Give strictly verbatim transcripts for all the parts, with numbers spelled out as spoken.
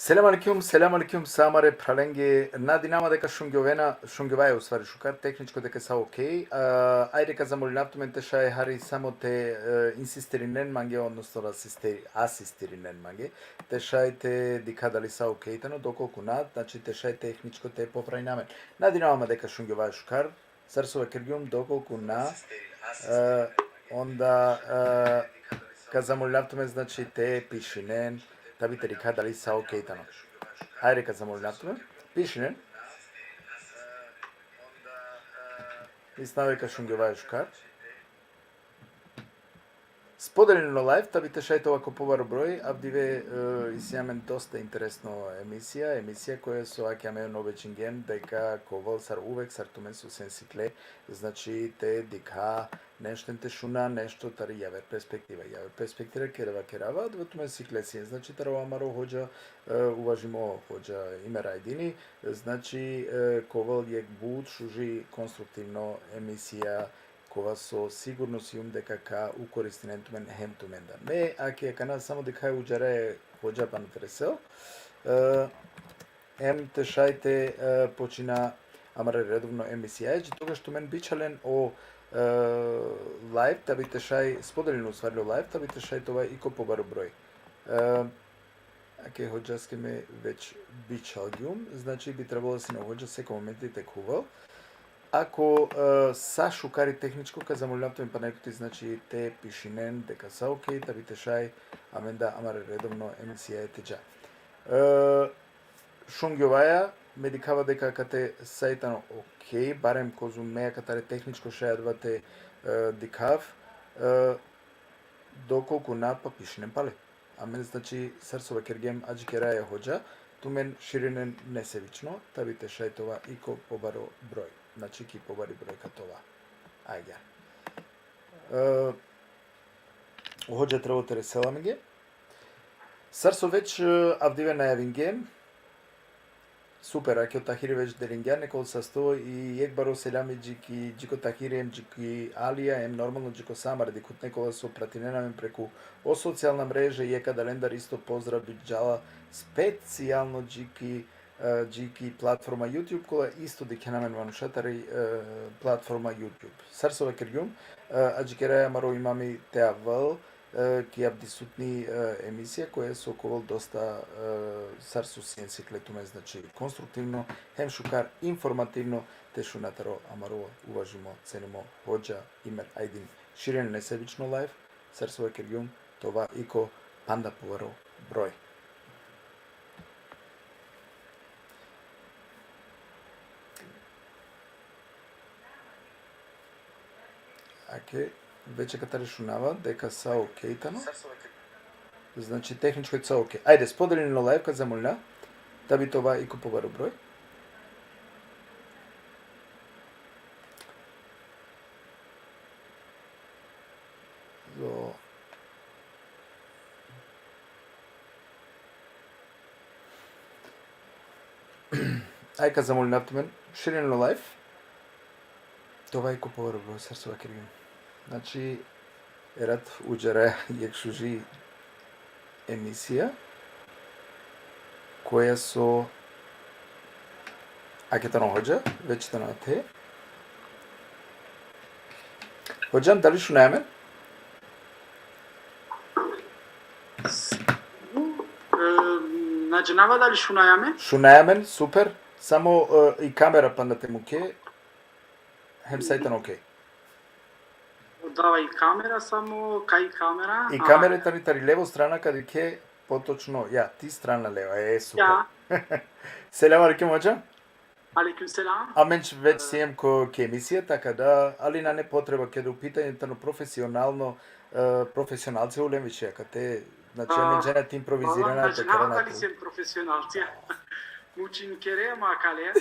Selam alekum, selam alekum, sa amare phralenge. Nadinama deka šungjovena, šungjovaja u stvari šukar, tehničko deka sa okej. A, ajde ka zamolinav tumen te šaj hari samo te, e, insistirinen mange, odnosno asistiri-, asistirinen mange. Te šaj te dikha dali sa okej tano, dokolku na, znači te šaj tehničko te popravinamen. Nadinama deka šungjovaja šukar, sar so vakergjum, dokolku na, e, onda, e, ka zamolinav tumen, znači, te pišinen, ta bi te dikha dali sa okej tano. Ajde, ka zamolinav tumen, pišinen. Mislinav deka šungjovaja šukar. Spodelinen o live, ta bi te šaj te ova ko pobaro broj, avdive, e, isi amen dosta interesno emisija, emisija koja so ake amen obećingjem deka ka ovel sar uvek, sar tumen so sien sikle, znači te dikha nešto, te šuna nešto tari javer perspektiva. Javer perspektiva kera vakerava, adava tumen sikle sien, znači taro amaro hodža, e, uvažimo hodža Imer Ajdini, znači, e, ka ovel jek but šuži konstruktivno emisija, kova so sigurno sijum deka ka ukoristinen tumen hem tumen da. Me ake akana samo dikhaja udžare hodža pana te resel. E, hem te šaj te, e, počina amare redovno emisija. Dži togaš tumen bičhalen o, e, live, ta bi te šaj spodelinen u stvari o live, ta bi te šaj te ova i ko pobaro broj. E, Ake hodžaske me već bičhalgjum, znači bi trebalo sine o hodža seko momenti te khuvel. Ako, e, sa šukar i tehničko, ka zamolinav tumen pana jek puti, znači te pišinen deka sa okej, ta bi te šaj amen da amare redovno emisija te dža. E, šungjovaja, me dikhava deka akate sa i tano okej, barem kozom me akatare tehničko šaj adava te, e, dikhav, e, dokolku na pa pišinen pale. Amen, znači, sar so vakergjem, adžikeraja hodža, tumen širinen nesebično, ta bi te šaj te ova i ko pobaro broj. Znači, ki pobari broj ka te ova. Ajde. E, hodža trebalo te resel amenge. Sar so već, e, avdive najavingjem, Super, ake o Tahiri već delingja nekol sasto i jek baro selami dži ki, dži ko Tahiri em dži ki Alija, em normalno dži ko sa amare dikhutne kola so pratinena amen preku o socijalna mreže, jek adalendar isto pozdrav bi džala specijalno dži ki, e, dži ki platforma YouTube, kola isto dikhena amen manuša tari, e, platforma YouTube. Sar so vakergjum, e, adžikeraja amaro imami te avel, e, ki avdisutni, e, emisija, koja so ka ovel dosta, e, sar so sien sikle tumen, znači, konstruktivno, hem šukar informativno, te šuna taro amaro uvažimo, cenimo hodža Imer Ajdin. Širinen nesebično live, sar so vakergjum, te ova i ko panda pobaro broj. Okej, već akatar šunava, deka sa okej tano. Znači, tehničko je sa okej. Ajde, spodelin o live, ka zamolina. Da bi te ova i ko pobaro broj. So, aj ka zamolinav tumen, širin o live. Te ova i ko pobaro broj, sar so vakergjum. Znači, erat udžara jekh šuži emisija, koja so, ake tano hodža, već tano ate. Hodžam, dali šunaja amen? E, na džanava dali šunaja amen? Šunaja amen, super. Samo, e, i kamera panda te muke. Hem sa i tano okej. Dava i kamera, samo kaj kamera? I kamera tani tari levo strana, ka dikhe potočno, ja, ti strana leva, e, super. Ja. Selam alejkum, hodža. Alejkum selam. Amen već siem ko ki emisija, taka da, ali nane potreba keda u pitanje tano profesionalno, e, profesionalce ulen više, akate, znači, amen džana te improvizirana, te kerana. Džana, ali siem profesionalci. Mučinkere ma kale.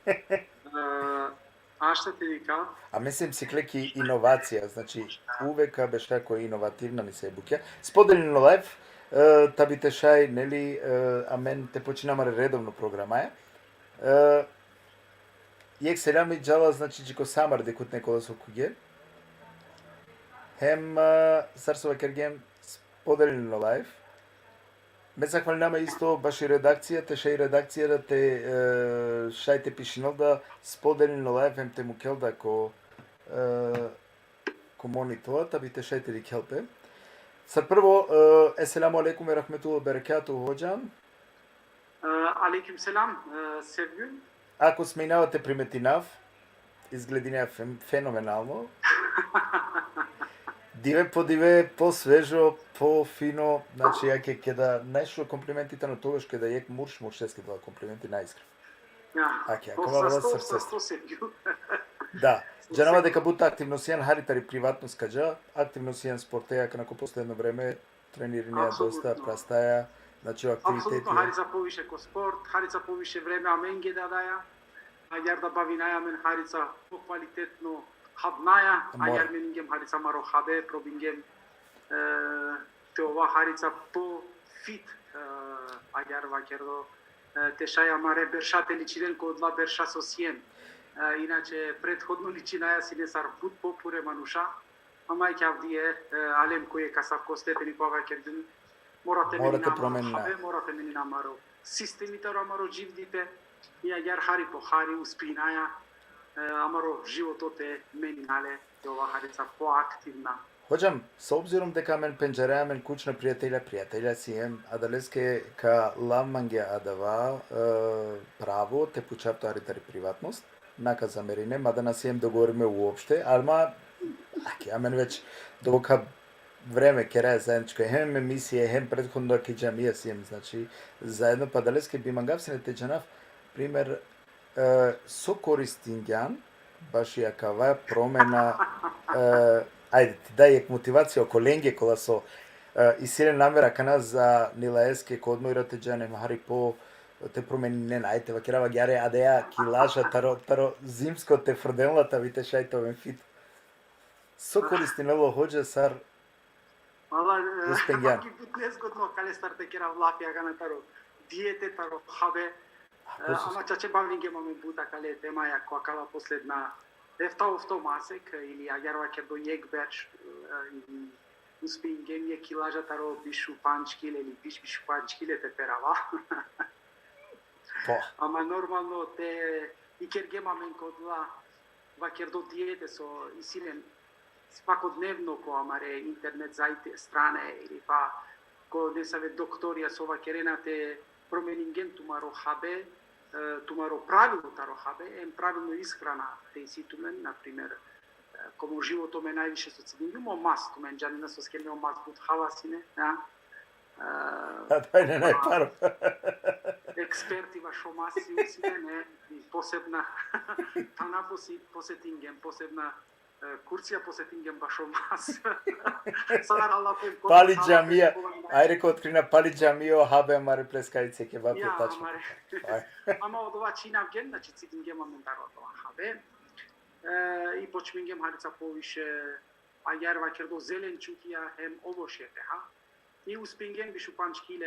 E, Ašta te dikha. Amen siem sikle ki inovacija, znači, uvek ka beša ko inovativna nese bukja. Spodelin o live, e, ta bi te šaj, neli, e, amen te počina amare redovno programaja. E, jekh selami džala, znači, dži ko sa amare dikhutne kola so khuge. Hem, e, sar so vakergjem, spodelin o live. Me zahvalinama isto baši redakcija, te šaj redakcija da te, e, šaj te pišinel da spodelin o live hem te mukel da ko, e, ko monitor, ta bi te šaj te dikhel pe. Sar prvo, e, esselamu alejkum ve rahmetullahi ve berekatuhu, hodža. E, alejkum selam, e, Sevgjul. Ako smeninava te primetinav, izgledinea fen-, fenomenalno. Dive po dive, po svežo, po fino, znači, ake keda najšužo komplimenti tano togaš keda jekh murš muršeske dela komplimenti najiskren. Ja, ake, po akava sasto, srce. Sasto, Sevgjul. Da. Džanava deka but aktivno sian, hari tari privatnost ka dža, aktivno sian sporteja, akana ko posledno vreme, trenirinea dosta, prastaja, znači, o aktiviteti. Apsolutno, harica poviše ko sport, harica poviše vreme amenge da daja, agjaar da bavinaja amen harica pokvalitetno habnaja, agjaar meningjem harica amaro habe, probingjem, e, te ova harica po fit, e, agjaar vakerdo, e, te šaj amare berša te ličinen ko odola berša so sien. E, inače, prethodno ličinaja sine sar but popure manuša, ama i avdive, e, alem ko jekh asavko stepeni kova kergjum, mora te menina amaro habe, mora te menina amaro sistemi taro amaro dživdipe, i agjaar hari po hari uspinaja, e, amaro životo te menina le, te ova harica poaktivna. Hodžam, s obzirom deka amen pendžareja amen kućna prijatelja, prijatelja siem, adaleske ka lav mange adava, e, pravo te pučav tut hari tari privatnost, na ka zamerine, mada na siem dogovorime uopšte, ali ma, ake, amen već dovoljno vreme keraja zajedničko, hem emisije, hem prethodno ki džamija siem, znači, zajedno, pa adaleske bi mangav sine te džanav, primer, e, so koristingjan, baši akava promena, e, ajde, te da jekh motivacija okolenge kola so, e, isi len namera akana za Nilaeske ko odmora te džan hem hari po te promeninen, ajde, te vakerav agjaar, adaja kilaža taro, taro zimsko te frden la, ta bi te šaj te oven fit. So koristinela o hodža sar uspingjan? Valla, e, but nezgodno kalestar te kerav lafi akana taro dijete, taro habe. E, ama čače bavlingjem amen but akale temaja ko akala posledna efta ofto masek, ili agjaar vakerdo jekh berš, e, ili uspingjem jekh kilaža taro biš u pandž kile ili biš, biš u pandž kile te perava. Po. Ama normalno te ikergjem amen ko odola, vakerdo, dijete so isi len svakodnevno ko amare internet zajte strane ili pa ko nesave doktorija so vakerena te promeningjen tumaro habe, e, tumaro pravilo taro habe, em pravilno ishrana te isi tumen, na primer, e, ko mo životo me najviše so cidingjum o mas, tumen džanena soske me o mas but hava sine, ja? E, a, daj, ne, ne, paro. Eksperti vašo mas sine, ne, i posebna, pana posi-, posetingjem, posebna E, Kurcija posetingjem bašo mas. Sar alafem, Pali džamija, ajde ko otkrina, pali džamija, o habe amare pljeskavice, kebab, ja, tačno. Amare. Ama odova činavgjem, znači cidingjem amen taro odova habe. E, i počmingjem harica poviše, agjaar vakerdo, zelenčukija hem ovošija te ha. I uspingjem biš u pandž kile,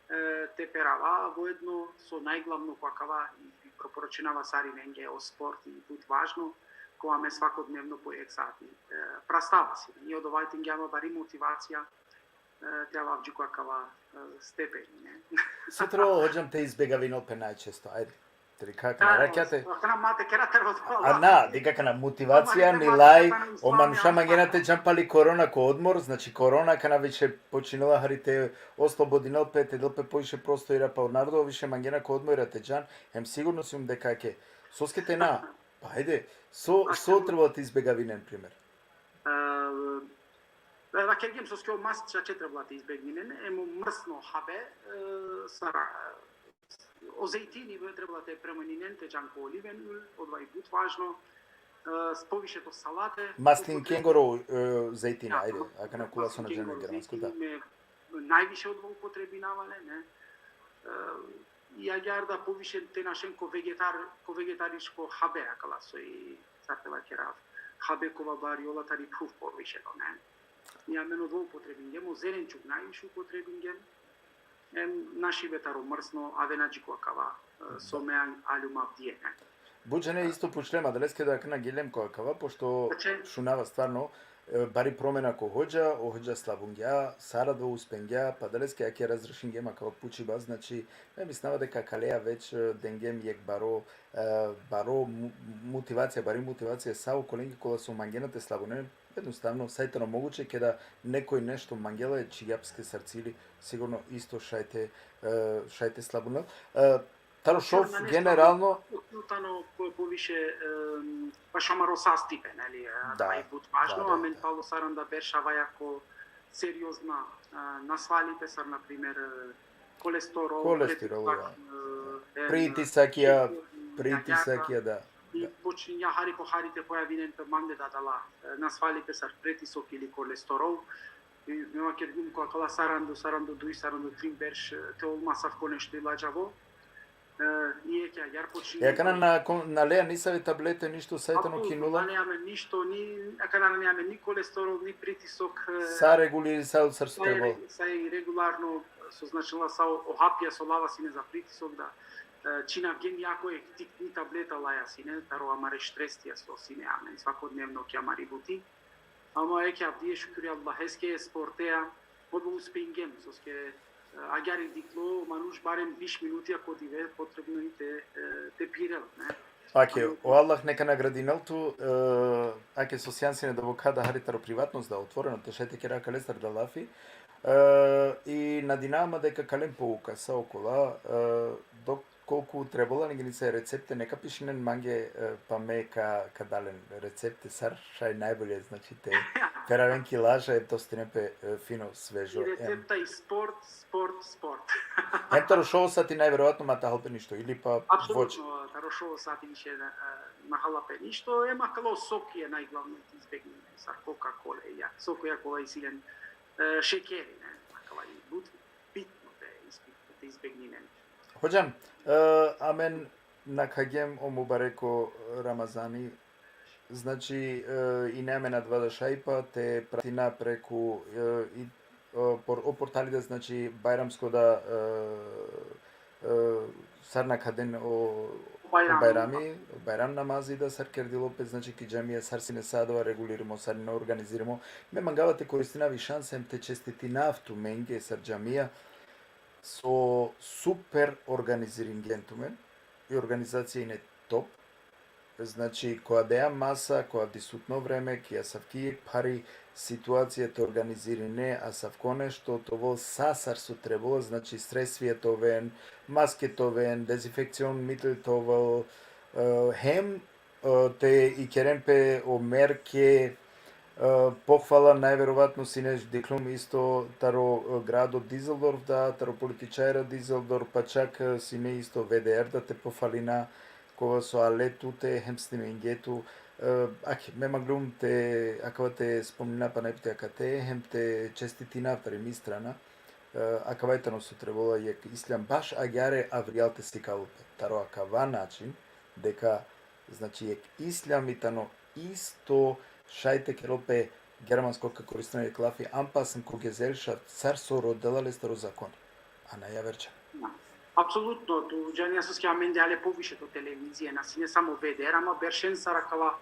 e, te perava, voedno so najglavno ko akava, i proporočinava sarinenge, o sport i but važno, ko amen svakodnevno po jek sati, e, prastava sine. I odova dinge amen bari motivacija, e, te avav dži ko akava, e, stepeni, ne? So trebela, hodžam, te izbegavinel pe najčesto, ajde. Te dikha akana, rakjate. Akana ma te kera taro odova. A na, dikha akana, motivacija ni laj, o manuša mangena te džan pali korona ko odmor, znači korona akana više počinela hari te oslobodinel pe, te del pe poviše prostorija, pa o narodo više mangena ko odmor te džan, hem sigurno sijum deka ake. Soske te na, pa ajde, so, so trebela te izbegavinen, primer. E, vakergjem soske o mas čače trebela te izbegninen, hem o mrsno habe, e, sar, o zejtini trebela te premeninen, te džan ko oliven ulj, odova i but važno, e, poviše to salate. Maslinkengoro, e, zejtini, ja, ajde, akana kula so na džan germansko, da. Najviše odova upotrebinava le, ne? E, i agjaar da poviše te našen ko vegetar-, ko vegetaričko habe, akala so i, sar te vakerav, habe kova bari ola tari phuv poviše, ne? I amen odova upotrebingjem, o zelenčuk najviše upotrebingjem, em našti be taro mrsno, avena dži ko akava, e, so me an-, aljum avdive, ne? But džene isto pučlem, adaleske da akana gelem ko akava, pošto šunava stvarno, e, bari promena ko hodža, o hodža slabungja, sar adava uspengja, pa adaleske ake razrešingjem akava pučiba, znači, me mislinava deka akaleja već, e, dengjem jek baro, e, baro mu-, motivacija, bari motivacija sa okolenge kola so mangena te slabunen, jednostavno, saj tano moguće, keda nekoj nešto mangela, e, čhivgja peske sar cili, sigurno isto šaj te, e, šaj te slabunel. E, taro šov, generalno, tano po-, poviše, em, bašo amaro sastipe, neli, e, da, i but važno, da, da, amen palo saranda berša avaja ko seriozna, e, nasvalipe, sar, na primer, e, kolesterol, kolesterol, pretisak, da. E, em, pritisakija, e, pritisakija, da. I počinja hari po hari te pojavinen pe mande da adala, e, nasvalipe sar pretisok ili kolesterol. I me vakergjum ko akala saranda, saranda duj, saranda trin berš, e, te ol ma asavko nešto iladžavo. E, i eke agjaar počingjum. E akana na kon-, na lea nisave tablete, ništo, saj tano kinula? Apsolutno, nane amen ništo, ni, akana nane amen ni kolesterol, ni pritisok, e, sa regulirisal sar so trebela. Sa i regularno, so značinela sa o, o hapja so lava sine za pritisok, da, e, činavgjem jako jek tikni tableta laja sine, taro amare štresija so sine amen svakodnevno ki amari buti. Ama eke avdive, šukri Allaheske, sportea, odova uspingjem, soske, e, agjaar i diklo manuš, barem biš minutija ko dive potrebno i te, e, te pirel, ne? Ake, o Allah neka nagradinel tu, e, ake so sijan sine dobokha da hari taro privatnost, da otvoreno, te šaj te kera akalestar da lafi. E, i nadinava ma deka ka len pouka sa okola, e, dok kolku trebela, neka nisavi recepte neka pišinen mange, e, pa me ka, ka da len recepte sar šaj najbolje, znači, te peraven ki laža, e, te ostinen pe, e, fino, svežo. I recepta i sport, sport, sport. Hem taro šov sati najverovatno ma te hal pe ništo, ili pa voće. Apsolutno, taro šov sati više, e, ma hala pe ništo, em akala o soki e najglavno te izbegninen, sar Coca-Cola, ja, sokoja kola isi len, e, šekeri, ne, akala i but bitno te izbe-, te izbegninen. Hodžam, e, amen nakhagjem o mubareko Ramazani, znači, e, ine amen adava da šajipa te pratina preku, e, i, e, por-, o portali da, znači, bajramsko da, e, e, sar nakhaden o Bajrami. Bajrami, Bajram namazi da sar kerdilo pe, znači, ki džamija, sar sine sa adava regulirimo, sar ine organizirimo. Me mangava te koristinav i šansa hem te čestitinav tumenge sar džamija, so super organiziringen tumen, i organizacija ine top. Znači, ko adaja masa, ko avdisutno vreme, ki asavki phari situacija te organizirine asavko nešto, te ovel sa sar so trebela, znači, sredstvija te oven, maske te oven, dezinfekcion mittel te ovel, e, hem, e, te ikeren pe o merke, e, pohvala najverovatno sine, dikhlum isto taro, e, grado Dizeldorf da, taro političarja Dizeldorf, pa čak, e, sine isto V D R da te pohvalina, kova so ale tute hem snimingje tu, E, ake, me manglum te, akava te spomnina pana jekh puti akate, hem te čestitinav tari mi strana. E, akava i tano so trebela jekh islam baš agjaar avrijal te sikavel pe. Taro akava način, deka, znači, jekh islam i tano isto šaj te kerel pe germansko ka koristina jekh lafi, anpassen ko Gesellschaft, sar so rodela lestar o zakoni. A na javer čhane. Da. Apsolutno, tu džanea soske amende ale poviše to televizije, na sine samo V D R, ama beršen sar akava,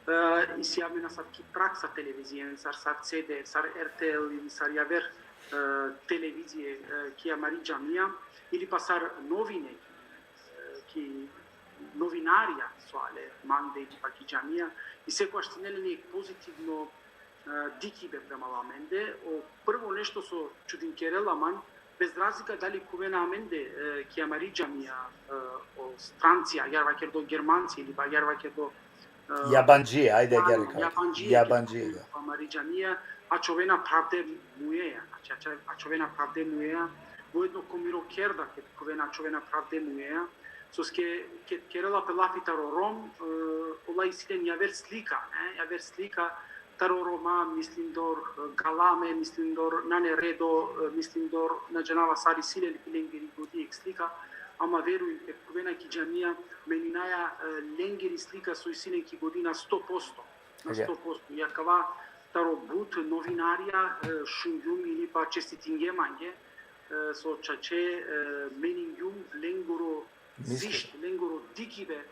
e, isi amen asavki praksa televizijen, sar, sar C D, sar R T L ili sar javer, e, televizije, e, ki amari džamija, ili pa sar novine, e, ki novinarija so ale mande ili pa ki džamija, i sekogaš sine len jekh pozitivno, e, dikhibe prema amende. O prvo nešto so čudinkerela man, bez razlika dali khuvena amende, e, ki amari džamija, e, o strancija, agjaar vakerdo Germanci ili pa agjaar vakerdo, e, Jabandžie, ajde, agjaar ka. Jabandžie, Jabandžie, ki da. Amari džamija, ačhovena phravde mujeja, znači, ača-, ačhovena phravde mujeja, voedno ko miro kerda, ked khuvena ačhovena phravde mujeja, soske ked kerela pe lafi taro Rom, e, ola isi len javer slika, ne, javer slika, taro Roma, mislindor, e, galame, mislindor, nane redo, e, mislindor, na džanava sar isi len ki lengiri godi jekh slika, ama verujin, ked khuvena ki džamija, meninaja, e, lengiri slika so isi len ki godi na sto posto. Na Agjaar. Sto posto. I akava taro but novinarija, e, šungjum ili pa čestitingje mange, e, so čače, e, meningjum lengoro Misli. Sišt, lengoro dikhibe, e,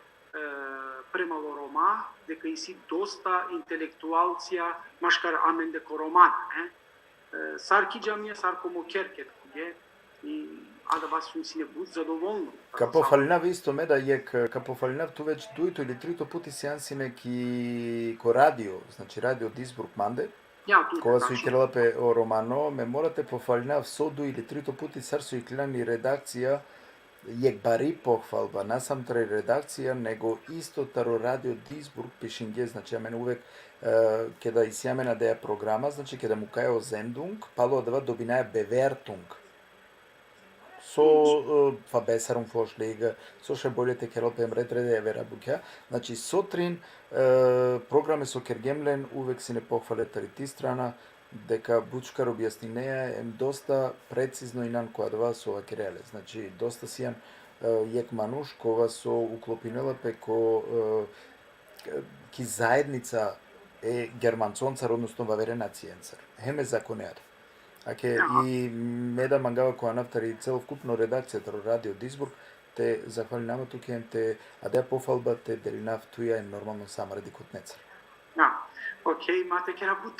prema o Roma, deka isi dosta intelektualcija maškar amende ko Roma, ne? E, sar ki džamija, sar ko mo kher ked khuvge, i adava sum sine but zadovolno. Ka pofalinav isto me da jekh, ka pofalinav tu već dujto ili trito puti sian sine ki ko radio, znači Radio Duisburg mande, Ja, tu kova so tačno ikerela pe o romano, me mora te pofalinav so duj ili trito puti sar so ikljan i redakcija, jekh bari pohvalba, na sam tari redakcija, nego isto taro Radio Duisburg pišingje, znači amen uvek, e, keda isi amen adaja programa, znači keda mukaja o Sendung, palo adava dobinaja Bewertung. So, e, verbesserung vorschläge, so še bolje te kerel pe hem red red javera bukja. Znači, so trin, e, programe so kergjem len, uvek sine pohvale tari ti strana, deka but šukar objasninea, hem dosta precizno inan ko adava so vakerea le. Znači, dosta sian, e, jekh manuš kova so uklopinela pe ko, e, ki zaednica e Germanconcar, odnosno vavere naciencar. Hem e zakoneja. Ake, aha, i me da mangava ko anav tari celokupno redakcija taro Radio Duisburg, te zahvalinav tuke hem te adaja pofalba te delinav tuja hem normalno sa amare dikhutnecar. Na, okej, ma te kera but.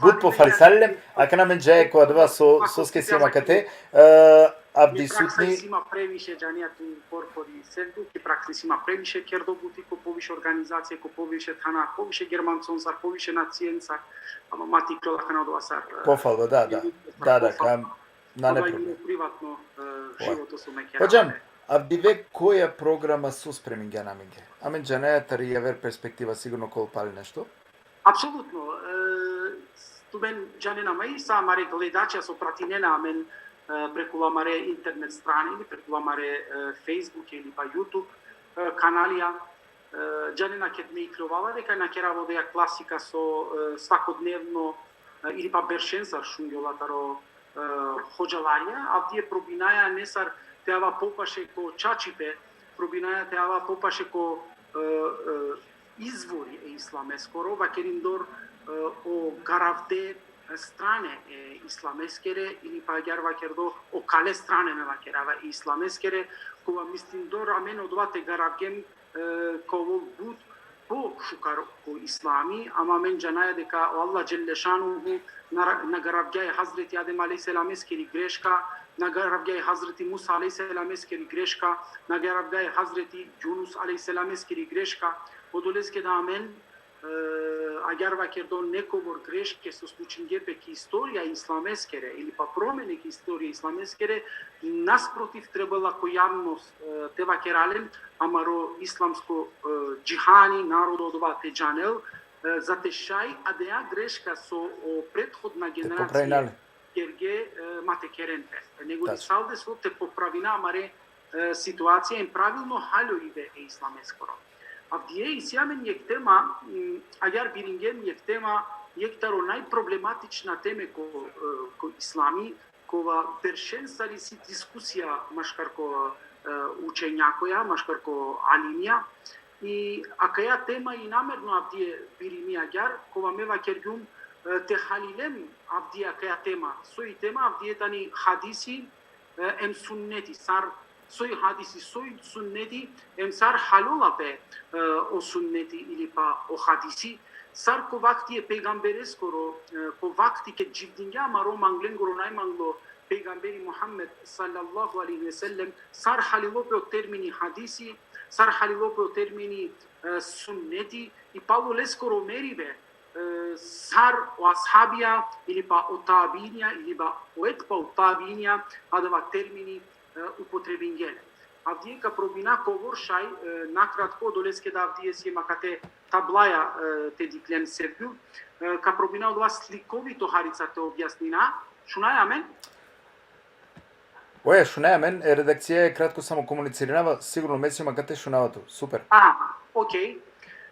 But pofalisali le, akana amen džaja ko adava so, soske siem akate, e, avdisutni. Mi praksa isi ma previše, džanea tu, korkori Sendung, ki praksa isi ma previše kerdo buti ko poviše organizacije, ko poviše thana, poviše Germanconcar, poviše naciencar, ama ma te iklol akana odova sar, e, pofalba, da, da, da, da, pofalba. Ka, nane problem. Odova i privatno, e, životo so me kera. Hodžam, avdive koja programa so spremingjan amenge? Amen džanaja tari javer perspektiva sigurno ka ol pali nešto. Apsolutno. E, tumen džanena ma i sa amare gledača so pratinena amen, e, preku la amare internet strane ili preku la amare, e, Facebook ili pa YouTube, e, kanalija. E, džanena ked me iklovala deka na kerava odoja klasika so, e, svakodnevno, e, ili pa beršencar šungjola taro, e, hodžalarija, avdive probinaja nesar te ava popaše ko čačipe, probinaja te ava popaše ko, e, e, izvori e islameskoro, vakerindor, e, o garavde strane e islameskere, ili pa agjaar vakerdo o kale strane me vakerava e islameskere, kova mislindor amen odova te garavgjem, e, ka ovol but pošukar ko islami, ama amen džanaja deka o Allah dželle šanuhu na, na garavgja e Hazreti Adem alejhi selameskiri greška, na garavgja e Hazreti Musa alejhi selameskiri greška, na garavgja e Hazreti Junus alejhi selameskiri greška, odoleske da amen, e, agjaar vakerdo nekobor greške so slučingje pe ki istorija islameskere, ili pa promene ki istorija islameskere, nasprotiv trebela ko javnost, e, te vakera len, amaro islamsko, e, džihani, narodo odova te džanel, e, za te šaj adaja greška so o prethodna generacija popravina le, kerge, e, ma te keren pe. Nego, tačno, disalde so te popravina amare, e, situacija, em pravilno haljoibe e islameskoro. Avdive isi amen jekh tema, mm, agjar biringjem jekh tema, jekh taro najproblematična teme ko, e, ko islami, kova beršen sar isi diskusija maškar ko, e, učenjakoja, maškar ko alimija. I akaja tema i namerno avdive birimi agjar, kova me vakergjum, e, te halilem avdive akaja tema. Soj tema avdive tani hadisi, e, em sunneti, sar soj hadisi, soj sunneti, em sar haljola pe, e, o sunneti ili pa o hadisi, sar ko vakti e pejgambereskoro, e, ko vakti ked dživdingja amaro manglengoro najmanglo pejgamberi Muhammed sallallahu alejhi ve sellem, sar halilo pe o termini hadisi, sar halilo pe o termini, e, sunneti, i palo leskoro meribe, e, sar o ashabija, ili pa o tabiinja, ili pa o etbau tabiinja, adava termini, e, upotrebingje le. Avdive ka probina kobor šaj, e, nakratko, odoleske da avdive siem akate tablaja, e, te dikhlen, Sergju, e, ka probina odova slikovito harica te objasnina. Šunaja amen? Oje, šunaja amen, e, redakcija e kratko samo komunicirinava, sigurno me sijum akate, šunava tu. Super. A, okej.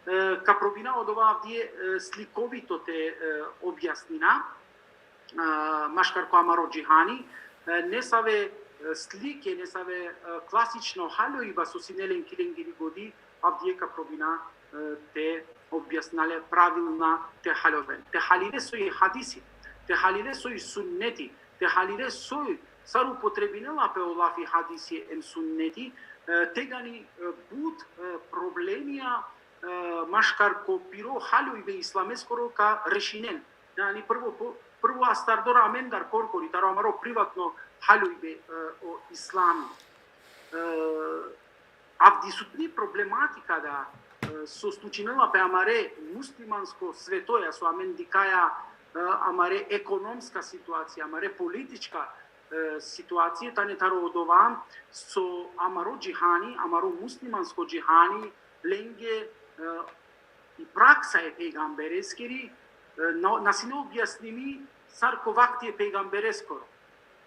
E, ka probina odova avdive, e, slikovito te, e, objasnina, e, maškar ko amaro džihani, e, nesave, e, slike, nesave, e, klasično haljojba so sine len ki lengiri godi, avdive ka probina, e, te objasnina le pravilna te haljoven. Te halile soj hadisi, te halile soj sunneti, te halile soj sar upotrebinela pe o lafi hadisi em sunneti, e, tegani, e, but, e, problemija, e, maškar ko piro haljojbe islameskoro ka rešinen. Jani prvo, po-, prvo astardor amendar korkori, taro amaro privatno haljojbe, e, o islami. E, avdisutni problematika da, e, so slučinela pe amare muslimansko svetoja, so amen dikhaja, e, amare ekonomska situacija, amare politička, e, situacija, tane taro odova so amaro džihani, amaro muslimansko džihani, lenge, e, i praksa e pejgambereskiri, e, na, na sine objasnimi sar ko vakti e pejgambereskoro.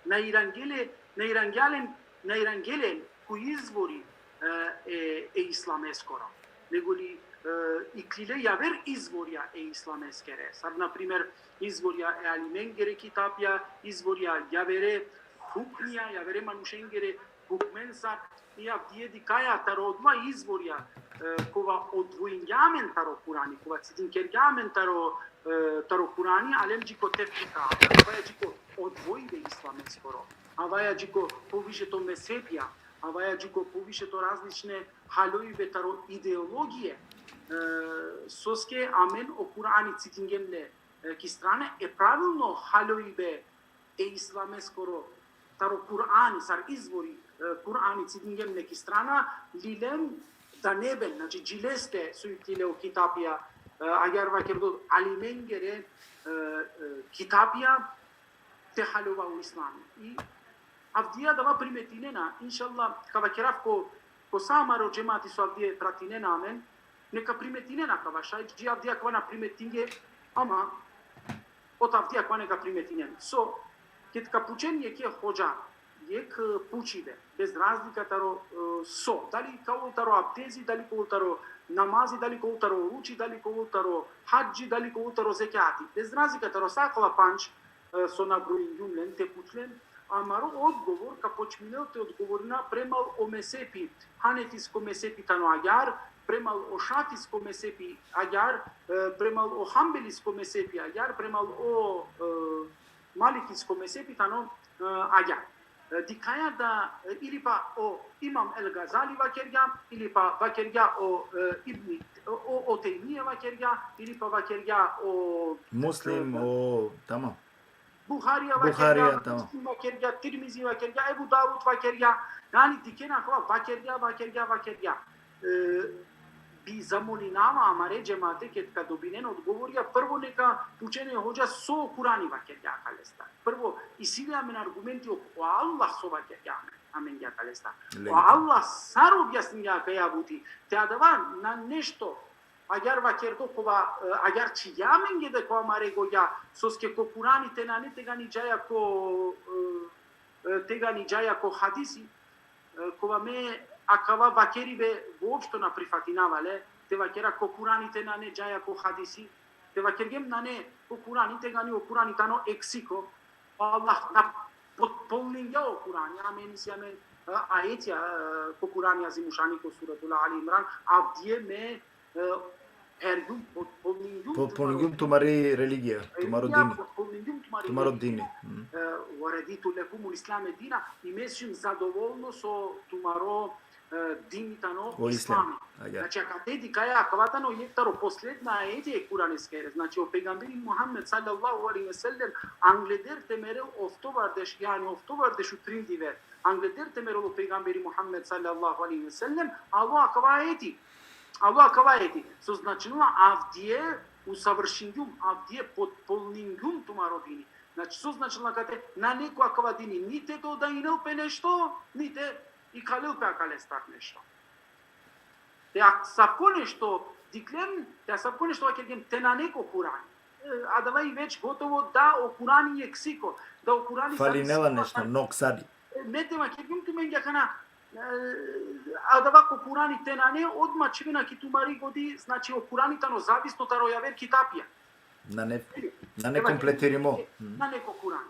Na irangje le, na irangja len, na irangje len ko izvori, e, e, e islameskoro. Nego li, e, iklile javer izvorja e islameskere. Sar, na primer, izvorja e alimengere kitapja, izvorja javere hukmija, javere manušengere hukmenca, i avdive dikhaja taro odova izvorja, e, kova odvojingja amen taro Kurani, kova cidinkergja amen taro, e, taro Kurani, alem dži ko tefrika, avaja dži ko odvojbe islameskoro, avaja dži ko poviše to mezhebija, avaja dži ko poviše to različne haljojbe taro ideologije, e, soske amen o Kurani cidingjem le, e, ki strana, e pravilno haljojbe e islameskoro, taro Kurani, sar izvori, e, Kurani cidingjem le ki strana, lilem daneben, znači, dži leste so iklile o kitapja, e, agjar vakerdo alimengere, e, e, kitapja, te haljova o islami. I avdive adava primetinena, inšallah, ka vakerav ko, ko sa amaro džemati so avdive pratinena amen, neka primetinena akava, šaj dži avdive akava na primetingje, ama ot avdive akava neka primetinen. So, ked ka pučen jekhe hodža, jekh, e, pučibe, bez razlika taro, e, so, dali ka ovel taro abdezi, dali ka ovel taro namazi, dali ka ovel taro oruči, dali ka ovel taro hadži, dali ka ovel taro zekati, bez razlika taro sa akala pandž, e, so nabrojingjum len, te pučlen, amaro odgovor ka počminel te odgovorina premal o mezhepi, hanefisko mezhepi tano agjar, premal o šafisko mezhepi agjar, e, premal o hambelisko mezhepi agjar, premal o, e, malikisko mezhepi tano, e, agjar. E, dikhaja da, e, ili pa o Imam el Gazali vakergja, ili pa vakergja o, e, Ibni, o, o Tejmije vakergja, ili pa vakergja o Muslim, e, o, tamam. Buharija Buharija, vakergja, tamam. Muslim vakergja, Tirmizi vakergja, Ebu Davud vakergja, jani dikhena akava vakergja, vakergja, vakergja. E, bi zamolinava amare džemate ked ka dobinen odgovorja, prvo neka pučen e hodža so o Kurani vakergja akalestar. Prvo, isi li amen argumenti o, o Allah so vakergja amen, amenge akalestar. Legitim. O Allah sar objasningja akaja buti, te adava na nešto agjar vakerdo kova, e, agjar čhivgja amenge de ko amare gogja, soske ko Kurani te nane, tegani džaja ko, e, e, tegani džaja ko hadisi, e, kova me akava vakeribe voopšto na prifatinava le, te vakera ko Kurani te nane džaja ko hadisi, te vakergjem nane ko Kurani, tegani o Kurani tano eksiko, Allah na potpolningja o Kurani, amen isi amen, e, ajetja, e, ko Kurani Azimušani ko Suratul Ali Imran, avdive me, e, hergjum, potpolningjum, Potpolningjum tumari religija, tumaro dini. Potpolningjum tumari Tumaro religija. Dini. Mm. E, ورضيت لكم الإسلام دينا, i me sium zadovoljno so tumaro, e, dini tano O islam. islami. Agjaar. Znači, akate dikhaja, akava tano jekh taro posledna ajeti e Kuraneskere. Znači, o pejgamberi Muhammed sallallahu alejhi ve sellem angleder te merel oftovardeš, jani oftovardeš u trin dive. Angleder te merel o pejgamberi Muhammed sallallahu alejhi ve sellem, alo akava ajeti. Alo akava ajeti. So značinela avdive usavršingjum, avdive potpolningjum tumaro dini. Znači, so značinela akate, nane ko akava dini ni te dodajinel pe nešto, ni te ikalel pe akalestar nešto. Te asavko nešto dikhlem, te asavko nešto vakergjem, te nane ko Kurani. E, adava i već gotovo da o Kurani eksiko, da o Kurani Falinela zavisno nešto, noksani. E, me te vakergjum tumenge akana, e, adava ko Kurani te nane, odma čhivena ki tumari godi, znači o Kurani tano zavisno taro javer kitapija. Nane, nane kompletirimo. Mm. Nane ko Kurani.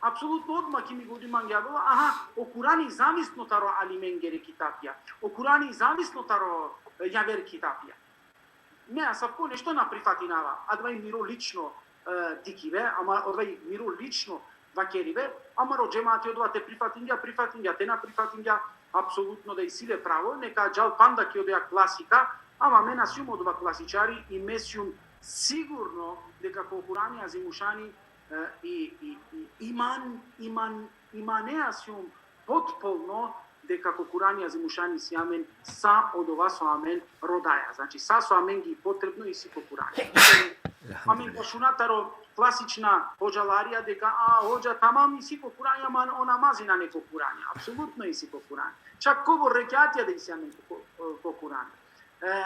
Apsolutno odma ki mi godi mange avela, aha, o Kurani zavisno taro alimengere kitapija. O Kurani zavisno taro, e, javer kitapija. Me asavko nešto na prifatinava, adava i miro lično, e, dikhibe, ama adava i miro lično vakeribe, amaro džemati odova te prifatingja, prifatingja, te na prifatingja, apsolutno da isi le pravo, neka džal panda ki odoja klasika, ama me na sium odova klasičari i me sium sigurno deka ko Kurani Azimušani, e, i, i, i iman, iman, imanea sium potpolno deka ko Kurani Azimušani isi amen sa odova so amen rodaja. Znači, sa so amenge i potrebno isi ko Kurani. Amen ka šuna taro klasična hodžalarija deka, a, hodža, tamam isi ko Kurani, ama o namazi nane ko Kurani. Apsolutno isi ko Kurani. Čak kobor rekjatija da isi amen ko, ko, ko Kurani. E,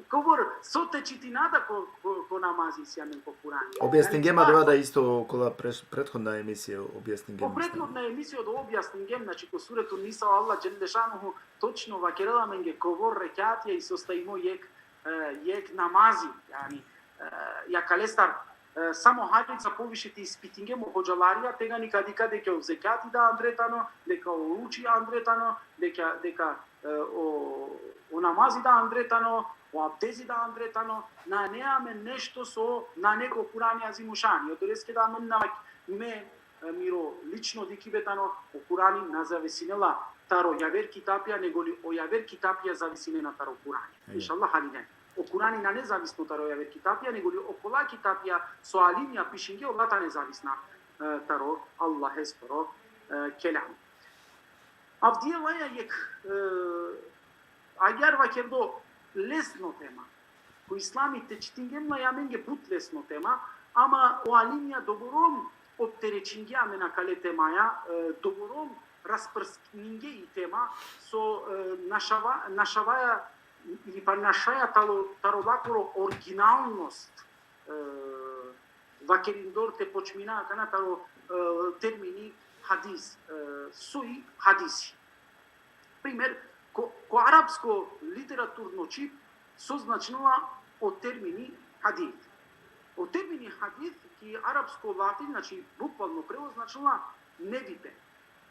kobor so te čitina da ko, ko, ko namazi isi amen ko Kurani. Objasningjem Znači, adava da isto kola preš-, prethodna emisija objasningjem. O prethodna emisija da objasningjem, znači, ko Suretu Nisa, Allah dželle šanuhu točno vakerela amenge kobor rekjatija i sostajimo jekh, e, jekh namazi, jani, e, akalestar, e, samo halica poviše te ispitingjem o hodžalarija, tegani ka dikha deka o zekjati da andre tano, deka o oruči andre tano, deka, deka, e, o, o namazi da andre tano, o abdezi da andre tano, nane amen nešto so nane ko Kurani Azimušani. Odoleske da amen na, me, e, miro lično dikhibe tano, o Kurani na zavisinela taro javer kitapija, nego li o javer kitapija zavisinena taro Kurani. Ajde. Inšallah, halinen. O Kurani nane zavisno taro javer kitapija, nego li okola kitapija so alimija pišinge, ola tane zavisna, e, taro Allaheskoro, e, kelam. Avdive laja jekh, e, agjaar vakerdo, lesno tema. Ko islami te čitingjem laja amenge but lesno tema, ama o alimija doborom opterećingje amen akale temaja, e, doborom rasprsninge i tema, so, e, našava-, našavaja ili pa našaja taro, taro lakoro originalnost, e, vakerindor te počmina akana taro, e, termini hadis, e, soj hadisi. Primer, ko, ko arapsko literaturno čhib, so značinela o termini hadis. O termini hadis ki arapsko lafi, znači, bukvalno prevod, značinela nevipe.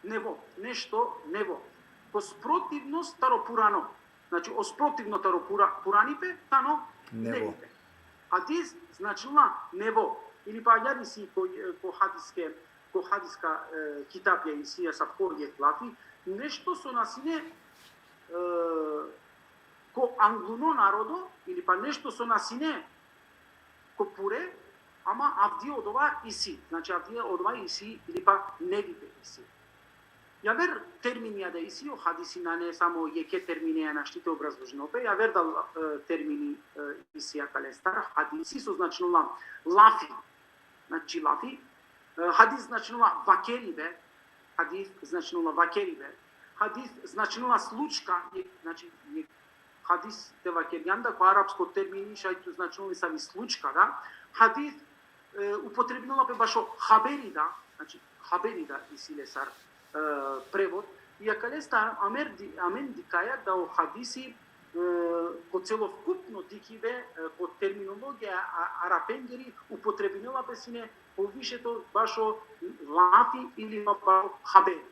Nevo, nešto nevo. Ko sprotivnost taro purano. Znači, o sprotivno taro pura-, puranipe, tano Nevo. nevipe. Hadis značinela nevo. Ili pa agjaar isi ko, ko hadiske, ko hadiska, e, kitapja isi asavko jekh lafi. Nešto so na sine, e, ko angluno narodo, ili pa nešto so na sine ko pure, ama avdive odova isi. Znači, avdive odova isi, ili pa nevipe isi. Javer terminija da isi, o hadisi nane samo jekhe termineja našti te obrazložinol pe, javer da, e, termini, e, isi akalestar, hadisi so značinela lafi. Znači, lafi. E, hadis značinela vakeribe, hadis značinela vakeribe, hadis značinela slučka, je, znači, je, hadis te vakergjam da ko arapsko termini šaj tu značinela nesavi slučka, da. Hadis, e, upotrebinela pe bašo haberi da, znači, haberi da isi lesar, e, prevod. I akalestar amer di-, amen dikhaja da o hadisi, e, ko celokupno dikibe, e, ko terminologija a, Arapengeri, upotrebinela pe sine povišeto bašo lafi ili pa bašo haberi.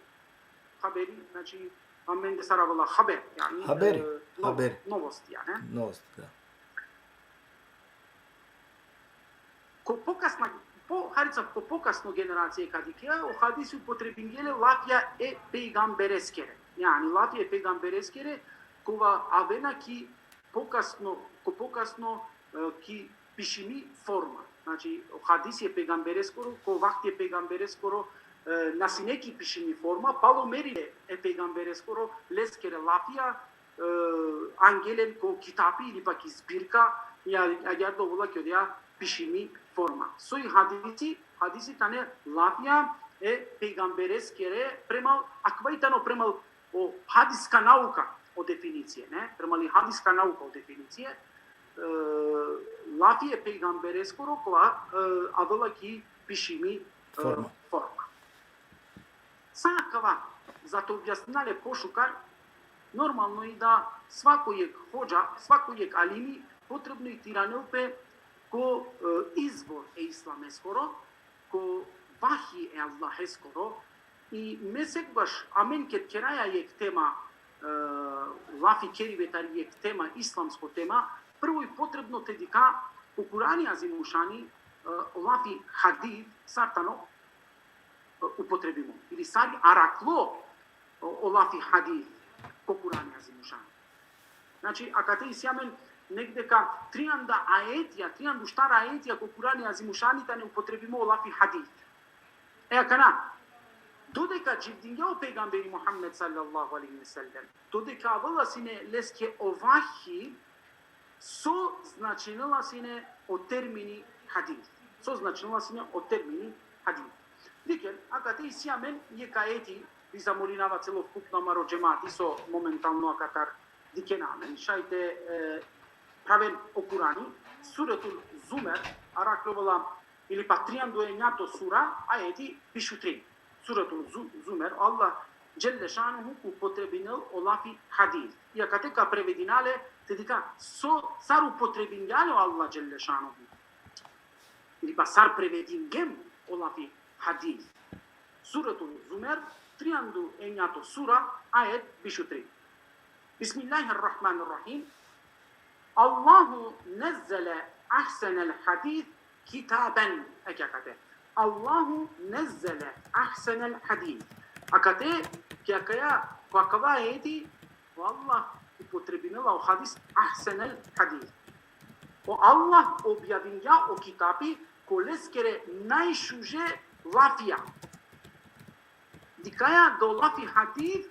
Haberi, znači, amende sar avela haber, jani, Haber, e, no-, haber. Novosti, ja, ne? Novosti, da. Ko pokasna, po, harica, ko pokasno generacija ka dikhe, o hadisi upotrebingje le lafija e pejgambereskere. Jani, lafija e pejgambereskere, kova avena ki pokasno, ko pokasno, e, ki pišimi forma. Znači, o hadisi e pejgambereskoro, ko vakti e pejgambereskoro, e, na sine ki pišimi forma, palo meribe e pejgambereskoro, leskere lafija, e, angje len ko kitapi ili pa ki zbirka, ja, agjaar dovela ki odoja pišimi forma. Soj hadisi, hadisi tane lafija e pejgambereskere premal, akava i tano premal o hadiska nauka o definicija, ne? Premal i hadiska nauka o definicija, e, lafija e pejgambereskoro kova, e, avela ki pišimi, e, Forma. Forma. Sa akava, za te objasnina le pošukar, normalno i da svako jek hodža, svako jek alimi, potrebno i te iranel pe ko, e, izvor e islameskoro, ko vahi e Allaheskoro, i me sekogaš amen ked keraja jek tema, e, lafi keribe tari jek tema, islamsko tema, prvo i potrebno te dikha ko Kurani Azimušani, e, o lafi hadis, sar tano, e, upotrebimo. Ili sar i araklo o, o lafi hadis ko Kurani Azimušani. Znači, akate isi amen negde ka trianda ajetija, trianda u štar ajetija ko Kurani Azimušani tane upotrebimo o lafi hadis. E akana, dodeka dživdingja o pejgamberi Muhammed sallallahu alejhi ve sellem, dodeka avela sine leske o vahi, so značinela sine o termini hadis. So značinela sine o termini hadis. Dikhen, akate isi amen jek ajeti, bi zamolinava celokupno amaro džemati, so momentalno akatar dikhena amen, šaj te, e, praven o Kurani, Suretul Zumer, araklo avela, ili pa trianda u enjato sura, ajeti biš u trin. Suretul Zu-, Zumer, Allah dželle šanuhu ka upotrebinel o lafi hadis. I akate ka prevedina le, te dikha so, sar upotrebingja le o Allah dželle šanuhu. Ili pa sar prevedingjem o lafi hadis. Suretul Zumer, trianda u enjato sura, ajet biš u trin. Bismillahirrahmanirrahim. Allahu nezzele ahsenel hadis kitaben. Eke akate. Allahu nezzele ahsenel hadis. Akate, ki akaja, ko akava ajeti, o Allah upotrebinela o hadis, ahsenel hadis. O Allah objavingja o kitapi ko leskere najšuže lafija. Dikhaja da o lafi hadis,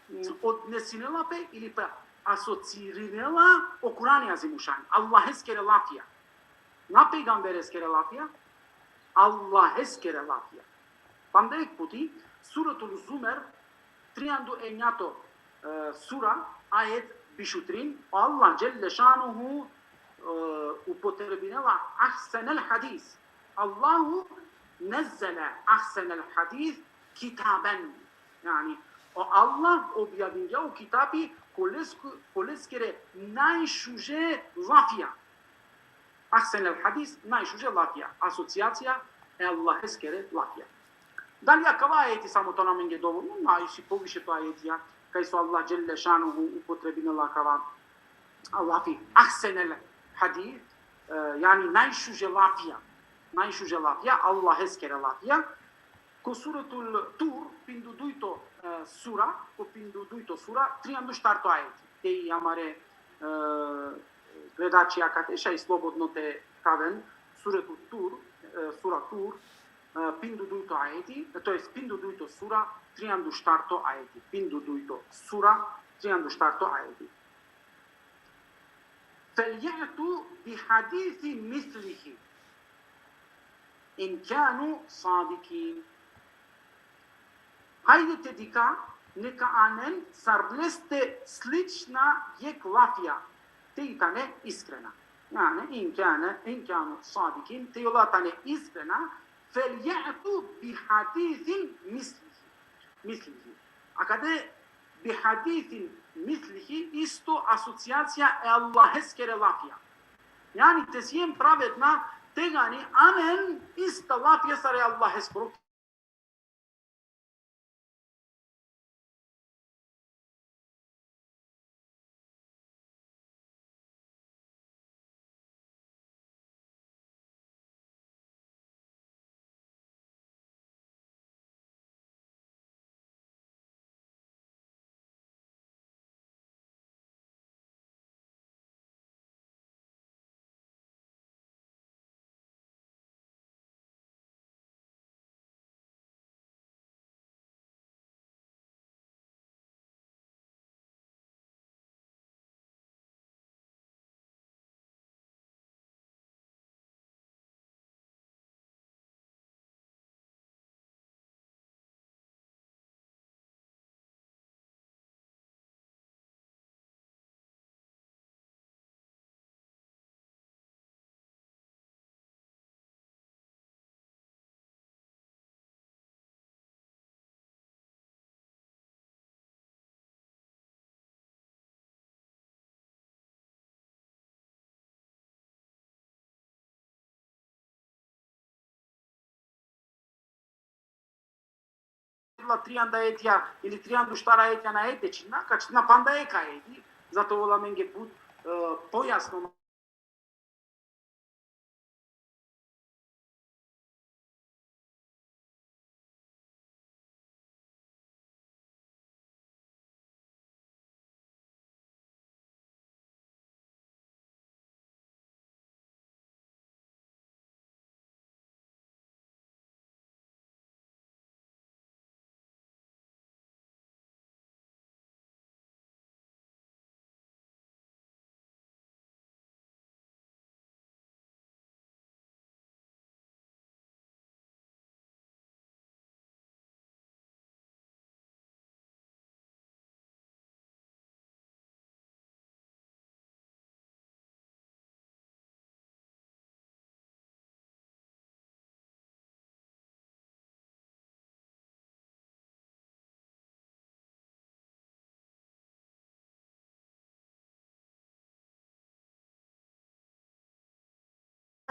m, odnesinela pe ili pa asocirinela o Kurani Azimušan, Allaheskere lafija. Na pejgambereskere lafija, Allaheskere lafija. Panda jek puti, Suretul Zumer, trianda u enjato, e, sura, ajet biš u trin, o Allah dželle šanuhu, e, upotrebinela ahsenel hadis. Allahu nezzele ahsenel hadis kitaben. Jani, o Allah objavingja o kitapi ko lesko-, ko leskere najšuže lafija. Ahsenel hadis, najšuže lafija, asocijacija e Allaheskere lafija. Dali akava ajeti samo tano amenge dovoljno? Na, isi poviše to ajetija, kaj so Allah dželle šanuhu upotrebinela akava lafi ahsenel hadis, e, jani najšuže lafija, najšuže lafija, Allaheskere lafija, ko Suretul Tur, pindudujto, e, sura, ko pindudujto sura, trianda u štarto ajeti. Te i amare, e, gledači akate šaj slobodno te praven, Suretul Tur, e, sura Tur, e, pindudujto ajeti, e, to jest pindudujto sura, trianda u štarto ajeti. Pindudujto sura, trianda u štarto ajeti. Felje'tu bi hadisi mislihi in kanu sadikin. Hajde te dikha, neka anen sar leste slična jek lafija, te i tane iskrena. Jani, in kane, in kanu sadikin, te i ola tane iskrena, felje'tu bi hadisin mislihi. Mislihi. Akate bi hadithin mislihi, isto asocijacija e Allaheskere lafija. Jani te sien pravedna tegani amen ista lafija sar e Allaheskoro. La trianda etja ili trianda u štar etja na ete čina, kač na panda eka eti, zato ola menge but, e, pojasno.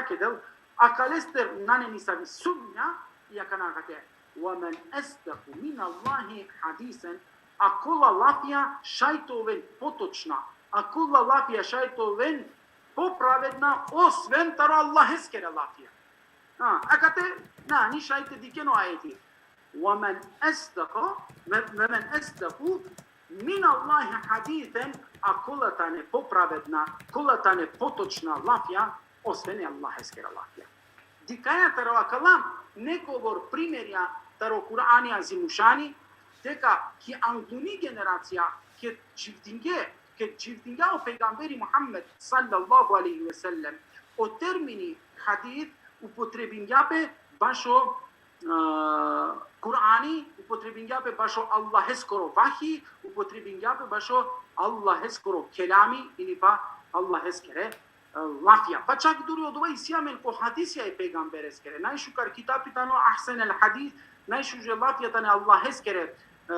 Kedel, akalestar nane nisavi sumnja, i akana kate: "Ve men esdeku minallahi hadisen", akola lafija šaj te oven potočna, akola lafija šaj te oven popravedna, osven taro Allaheskere lafija. A, akate, na, ni šaj te dikhen o ajeti. "Ve men esdeku, ve, ve men esdeku minallahi hadisen", akola tane popravedna, kola tane potočna lafija, osven e Allaheskere lafija. Dikaja taro akala nekobor primerja taro Kur'ani Azimušani, deka ki anguni generacija, ked dživdinge, ked dživdinge o pejgamberi Muhammed sallallahu alejhi ve sellem, o termini hadis upotrebingja pe bašo, e, Kur'ani, upotrebingja pe bašo Allaheskoro vahi, upotrebingja pe bašo Allaheskoro kelami, ili pa Allaheskere, e, lafija. Pa čak duri odova isi amen ko hadisija e pejgambereskere. Najšukar kitapi tano Ahsen el Hadis, najšuže lafija tane Allaheskere, e,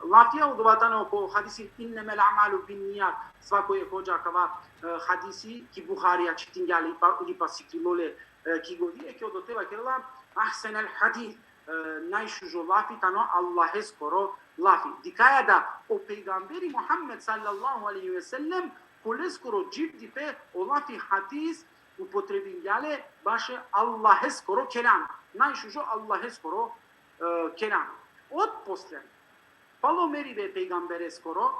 lafija, odova tano ko hadisi: "Innemel a'malu binnijat", svako e hodža kava, e, hadisi ki Buharija čitingja le, ili pa, ili pa siklilo le, e, ki godi, e, ki odote vakerela: "Ahsen el Hadis", e, najšužo lafi tano Allaheskoro lafi. Dikaja da o pejgamberi Muhammed sallallahu alejhi ve sellem, koleskoro dživdipe o lafi hadis upotrebingja le bašo Allaheskoro kelam. Najšužo Allaheskoro, e, kelam. Otposle, palo meribe pejgambereskoro,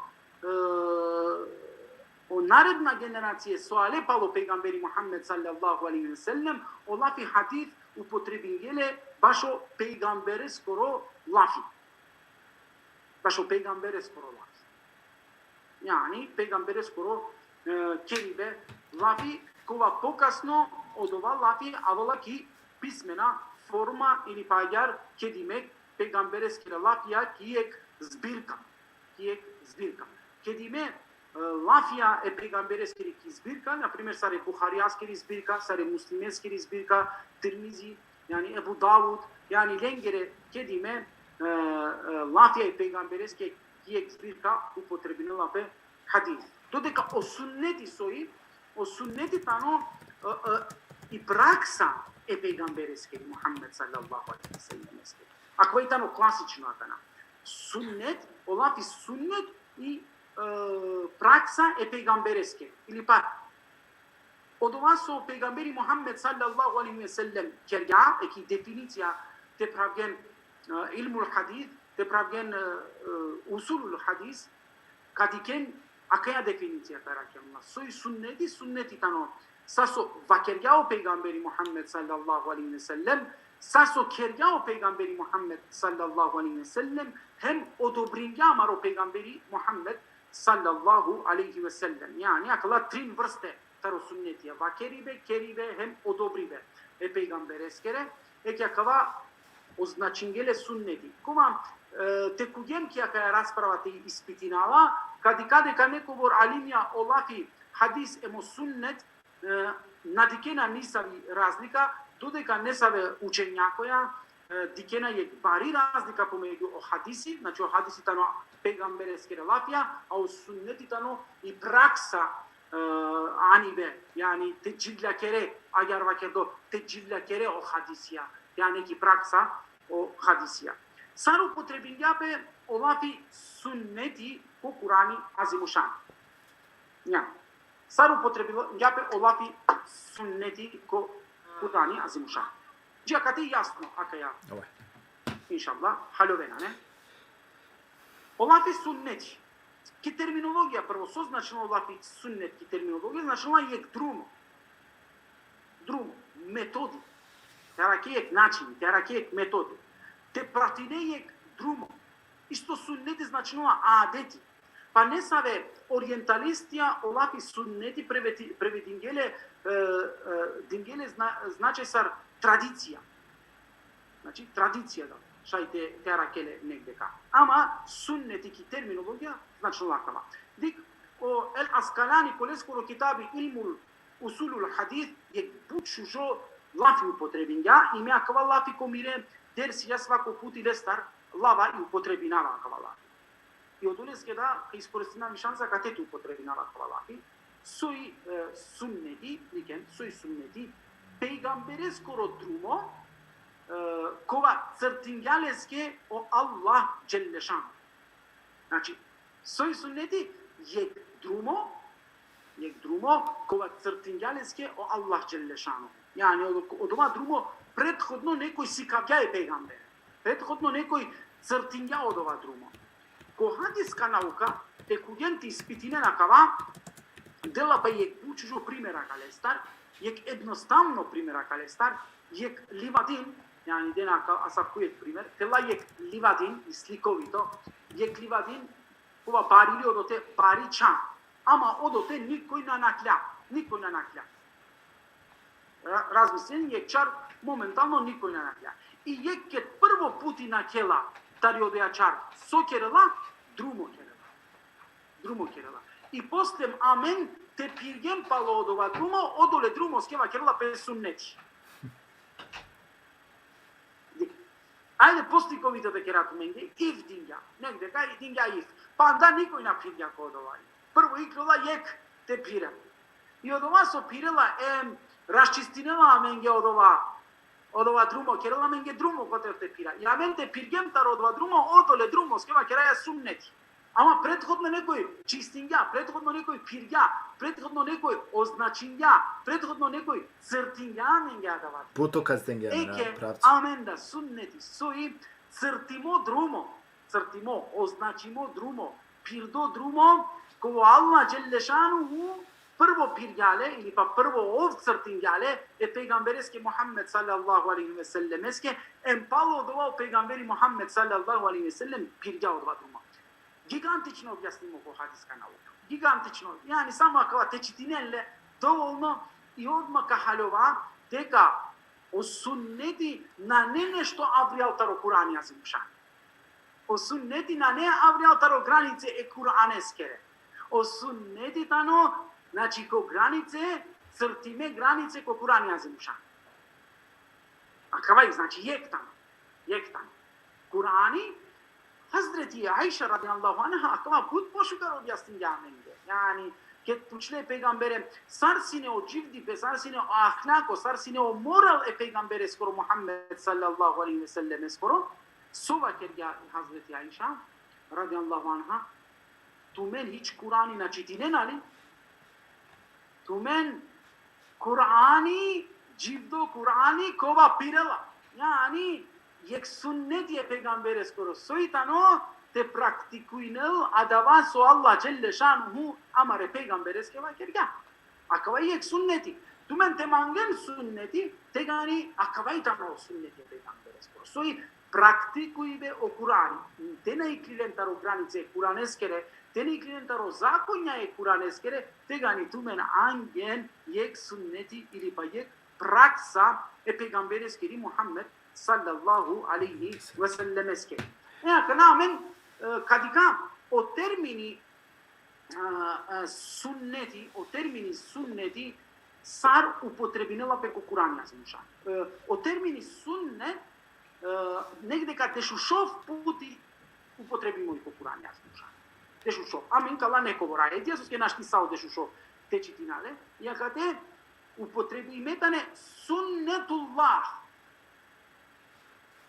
e, o naredna generacije so ale palo pejgamberi Muhammed sallallahu alejhi ve sellem, o lafi hadis upotrebingje le bašo pejgambereskoro lafi. Bašo pejgambereskoro lafi. Jani, pejgambereskoro, e, keribe lafi, kova pokasno odova lafi avela ki pismena forma ili pa agjaar kedime pejgambereskere lafija ki jekh zbirka. Ki jekh zbirka. Kedime, e, lafija e pejgambereskere ki zbirka, na primer, sar e Buharijaskeri zbirka, sar e Muslimeskeri zbirka, Tirmizi, jani Ebu Davud, jani lengere kedime, e, e, lafija e pejgambereskere ki jek zbirka upotrebinela pe hadis. Dodeka o sunneti soj, o sunneti tano, e, e, i praksa e pejgambereskiri Muhammed sallallahu alejhi ve sellem. Akava i tano klasično akana. Sunnet, o lafi sunnet i, e, praksa e pejgambereskiri. Ili pa odova so pejgamberi Muhammed sallallahu alejhi ve sellem kergja, eki definicija te pravgen, e, ilmul hadis, te pravgen, e, e, usulul hadis, ka dikhen akaja definicija te arakhen. Soj sunneti, sunneti tano sa so vakergja o pejgamberi Muhammed sallallahu alejhi ve sellem, sa so kergja o pejgamberi Muhammed sallallahu alejhi ve sellem, hem odobringja amaro pejgamberi Muhammed sallallahu alejhi ve sellem. Jani, akala trin vrste taro sunnetija: vakeribe, keribe, hem odobribe e pejgambereskere. Eki akava označingje le sunneti. Kova, e, te kugjem ki akaja rasprava te ispitinava, ka dikha deka nekobor alimija o lafi hadis em o sunnet, e, na dikhena nisavi razlika, dodeka nesave učenjakoja, e, dikhena jek bari razlika pomegju o hadisi, znači o hadisi tano pejgambereskere lafija, a o sunneti tano i praksa, e, anibe, jani te dživljakere, agjaar vakerdo, te dživljakere o hadisija, jani ki praksa o hadisija. Sar upotrebingja pe o lafi sunneti ko Kurani Azimušan. Ja. Sar upotrebingja pe o lafi sunneti ko Kurani Azimušan. Dži akate jasno, akaja. Ova. Inšallah, haljovena, ne? O lafi sunneti. Ki terminologija, prvo, so značinela o lafi sunnet ki terminologija? Značinela jek drumo. Drumo, metodi. Te arakhe jek način, te arakhe jek metodi. Te pratine jek drumo. Isto sunneti značinela adeti. Pa nesave orientalistija o lafi sunneti prevedi-, prevedingje le, e, e, dingje le zna-, značaj sar tradicija. Znači, tradicija da, šaj te, te arakhe le negde ka. Ama sunneti ki terminologija značinela akava. Dikh, o El Askalani, ko leskoro kitabi Ilmul Usulul Hadis, jek but šužo lafi upotrebingja, i me akava lafi ko mire dersija svako puti lestar lava i upotrebinava akava lafi. I odoleske da, ka iskoristinav i šansa kate te upotrebinav akava lafi. Soj, e, sunneti, dikhen, soj sunneti, pejgambereskoro drumo, e, kova crtingja leske o Allah dželle šanu. Znači, soj sunneti, jek drumo, jek drumo, kova crtingja leske o Allah dželle šanu. Jani, od-, odova drumo prethodno nekoj sikavgja e pejgamber. Prethodno nekoj crtingja odova drumo. Ko hadiska nauka, te kugjen te ispitinen akava, dela pe jek but šužo primer akalestar, jek ednostavno primer akalestar, jek livadin, jani dena ka-, asavko jek primer, te la jek livadin, i slikovito, jek livadin, kova parili odote bari čham, ama odote nikoj na naklja, nikoj na naklja. Ra-, razmislin, jek čar momentalno nikoj na naklja. I jek ked prvo puti nakhela tari odoja čar, so kerela? Drumo kerela. Drumo kerela. I posle amen te phirgjem palo odova drumo, odole drumoske vakerela pe sunneti. Ajde, posle kovita te kera tumenge, if dingja. Negde ka dingja if. Pa anda nikoj na phirgja ko odova. Prvo ikljola jek te phirel. I odova so phirela, em, raščistinela amenge odova, odova drumo, kerela amenge drumo kote te phira. I amen te phirgjem taro odova drumo, odole drumoske vakeraja sunneti. Ama prethodno nekoj čistingja, prethodno nekoj phirgja, prethodno nekoj označingja, prethodno nekoj crtingja amenge adava. Putokaz dengja, eke, na, pravco. Amen da sunneti soj crtimo drumo, crtimo, označimo drumo, phirdo drumo, kova Allah dželle šanuhu prvo phirgja le, ili pa prvo ov crtingja le e pejgambereske Muhammed sallallahu alejhi ve sellemeske, em palo odova o pejgamberi Muhammed sallallahu alejhi ve sellem phirgja odova drumo. Gigantično objasnimo ko hadiska nauka. Gigantično. Jani, samo akava te čitinen le dovolno i odma ka haljova deka o sunneti nane nešto avrijal taro Kurani Azimušan. O sunneti nane avrijal taro granice e Kuraneskere. O sunneti tano, znači, ko granice, crtime granice ko Kurani Azimušan. Akava i, znači, jek tano. Jek tano. Kurani, Hazreti Aiša radijallahu anha akava but pošukar objasningja amenge. Jani, ked pučle e pejgambere, sar sine o dživdipe, sar sine o ahlako, sar sine o moral e pejgambereskoro Muhammed sallallahu alejhi ve sellemeskoro, so vakergja Hazreti Aiša radijallahu anha, tumen hič Kurani na čitinena li? Tumen Kurani, dživdo Kurani, kova pirela. Jani, jek sunneti e pejgambereskoro. Soj tano te praktikujnel adava so Allah dželle šanuhu amare pejgambereske vakergja. Akava i jek sunneti. Tumen te mangen sunneti, tegani akava i tano sunneti e pejgambereskoro. Soj praktikujbe o Kurani. Te na iklilen taro granice e Kuraneskere, te na iklilen taro zakonja e Kuraneskere, tegani tumen angen jek sunneti ili pa jek praksa e pejgambereskiri Muhammed sallallahu alejhi ve sellemeskiri. E akana amen, e, ka dikha o termini, e, e, sunneti, o termini sunneti sar upotrebinela pe ko Kurani Azimušan. E, o termini sunnet, e, negde ka dešušov puti upotrebimo i ko Kurani Azimušan. Dešušov. Amen kala nekobor ajetija, soske našti sa o dešušov te čitina le. Akate upotrebime tane sunnetullah.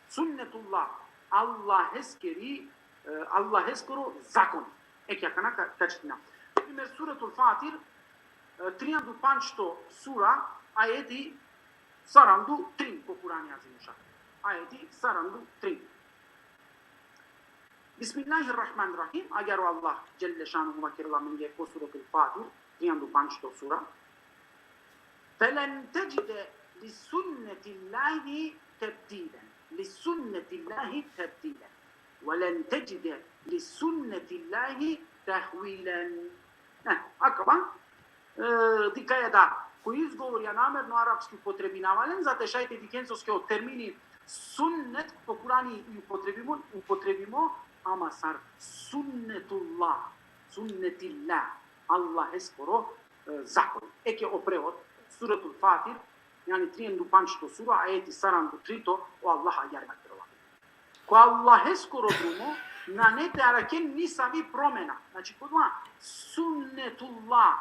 Sunnetullah. Allaheskeri, e, Allaheskoro zakoni. Eke akana ka, ka čitina. Primer, Suretul Fatir, e, trianda u pandžto sura, ajeti saranda u trin ko Kurani Azimušan. Ajeti saranda u trin. Bismillahirrahmanirrahim. Agjaar o Allah dželle šanuhu vakerela amenge ko Suretul Fatir, trianda u pandžto sura. فلن تجد لسنة الله تبديلا. لسنة الله تبديلا. ولن تجد لسنة الله تحويلا. E, akava, e, dikhaja da ko izgovor ja namerno arapski upotrebinava len, za te šaj te dikhen soske o termini sunnet ko Kurani i upotrebimo, upotrebimo, ama sar sunnetullah, sunnetillah, Allaheskoro, e, zakoni. Eke o prevod, Suretul Fatir, jani trianda u pandžto sura, ajeti saranda u trito, o Allah agjaar vakerela. Ko Allaheskoro drumo nane te arakhen nisavi promena. Znači, kodova sunnetullah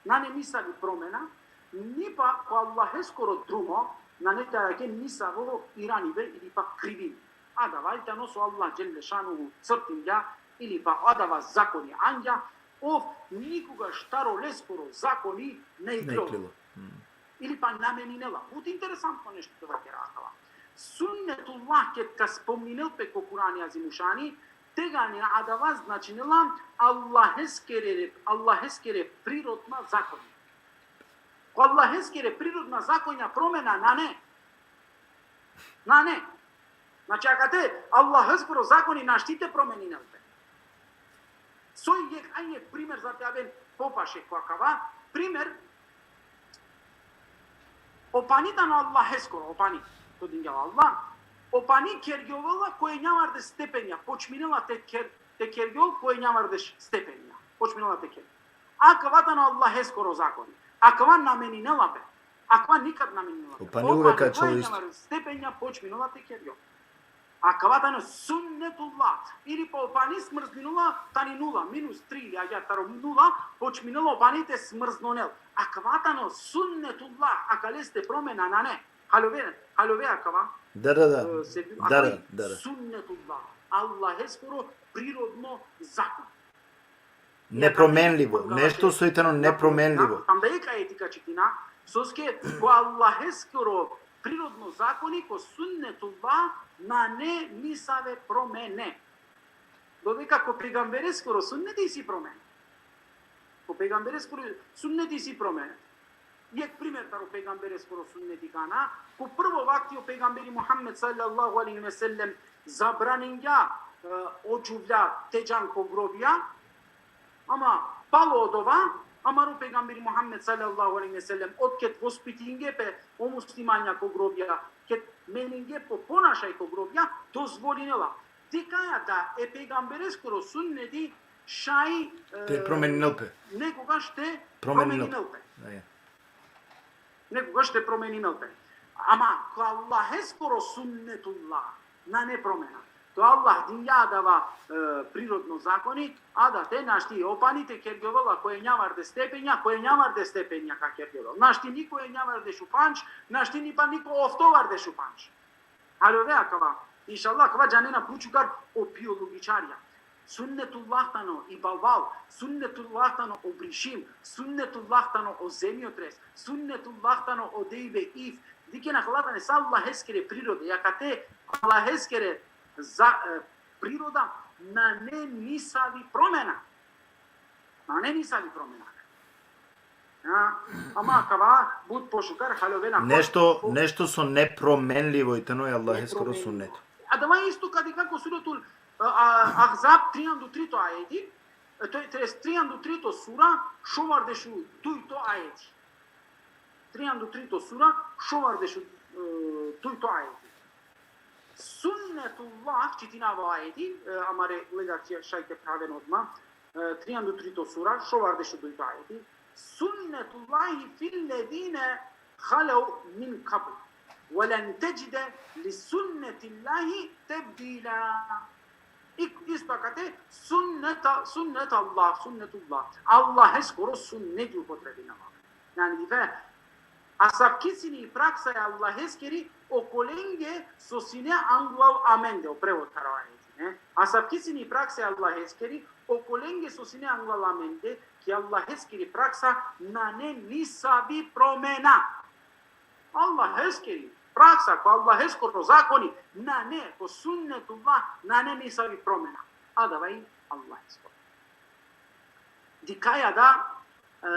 nane nisavi promena, ni pa ko Allaheskoro drumo nane te arakhen nisavo iranibe ili pa krivini. Adava i tano so Allah dželle šanuhu crtingja ili pa adava zakoni angja, ov nikogaš taro leskoro zakoni na iklilo. Na iklilo. Hmm. Ili pa na meninela. But interesantno nešto te vakera akava. Sunnetullah ked ka spomninel pe ko Kurani Azimušani, tegani adava značinela Allaheskere, Allaheskere prirodna zakoni. Ko Allaheskere prirodna zakonja promena nane. Nane. Znači, akate Allaheskoro zakoni našti te promeninel pe. Soj jek, aj jek primer za te aven popaše ko akava. Primer, o pani tano Allaheskoro, o pani, to dingja o Allah, o pani kergjovela ko enjavardeš stepenja, počminela te ker-, te kergjol ko enjavardeš stepenja, počminela te kergjol. Akava tano Allaheskoro zakoni. Akava na meninela pe. Akava nikad na meninela pe. O pani uvek ko enjavardeš stepenja počminela te kergjol. Akava tano sunnetullah. Ili pa o pani smrzninela tani nula, minus tri ili agjaar taro nula, počminela o pani te smrznonel. Akava tano sunnetullah, akaleste promena nane. Haljove, haljove akava. Da, da, da. E, se, da, akava da, da, da. Sunnetullah. Allaheskoro prirodno zakon. Nepromenlivo, nešto soj tano nepromenlivo. Tanda jek ajeti ka čitina, soske ko Allaheskoro prirodno zakoni, ko sunnetullah, nane nisave promene. Dodeka ko pejgambereskoro sunneti isi promene. Ko pejgambereskoro sunneti isi promene. Jek primer taro pejgambereskoro sunneti ka ana, ko prvo vakti o pejgamberi Muhammed sallallahu alejhi ve sellem zabraningja, e, o džuvlja te džan ko grobja, ama palo odova, amaro pejgamberi Muhammed sallallahu alejhi ve sellem, otked vospitinge pe o muslimanja ko grobja, ked meninge po ponašaj ko grobja, dozvolinela. Dikhaja da e pejgambereskoro sunneti šaj, e, te promeninel pe. Nekogaš te promeninel pe. Promeninel pe. Da, ja. Nekogaš te promeninel pe. Ama ko Allaheskoro sunnetullah nane promena. To Allah dinđa adava, e, prirodno zakoni, adate našti o pani te kergjovel la ko enjavarde stepenja, ko enjavarde stepenja ka kergjovel. Našti ni ko enjavarde šupandž, našti ni pa ni ko oftovarde šupandž. Haljove akava. Inšallah, akava džanena but šukar o biologičarja. Sunnetullah tano i balval, sunnetullah tano o brišim, sunnetullah tano o zemjotres, sunnetullah tano o dejbe if. Dikhen akala tane sa Allaheskere prirode, akate Allaheskere za, e, priroda nane nisavi promena. Nane nisavi promena. Ja, ama akava but pošukar haljovena. Nešto, nešto so nepromenlivo i tano e Allaheskoro sunnet. Adava isto ka dikha ko suratul, a, a, Ahzab, trianda u trito ajeti, e, to, to jest trianda u trito sura, šovardeš u dujto ajeti. Trianda u trito sura, šovardeš u, e, dujto ajeti. Sunnetullah, čitinava ajeti, e, amare gledačija šaj te phraven odma, e, trianda u trito sura, šovardeš u dujto ajeti. Sunnetullahi fil ledine halev min kabl. Ve len tecide li sunnetillahi tebdila. Ik-, isto akate sunneta, sunnet Allah, sunnetullah. Allaheskoro sunneti upotrebinava. Jani, dive, asavki sine i praksa e Allaheskeri okolenge so sine anglal amende, o prevod taro ajeti, ne? Asavki sine i praksa e Allaheskeri okolenge so sine anglal amende, ki Allaheskeri praksa nane nisavi promena. Allaheskeri praksa, ko Allaheskoro zakoni, nane, ko sunnetullah, nane nisavi promena. Adava i Allaheskoro. Dikhaja da, e,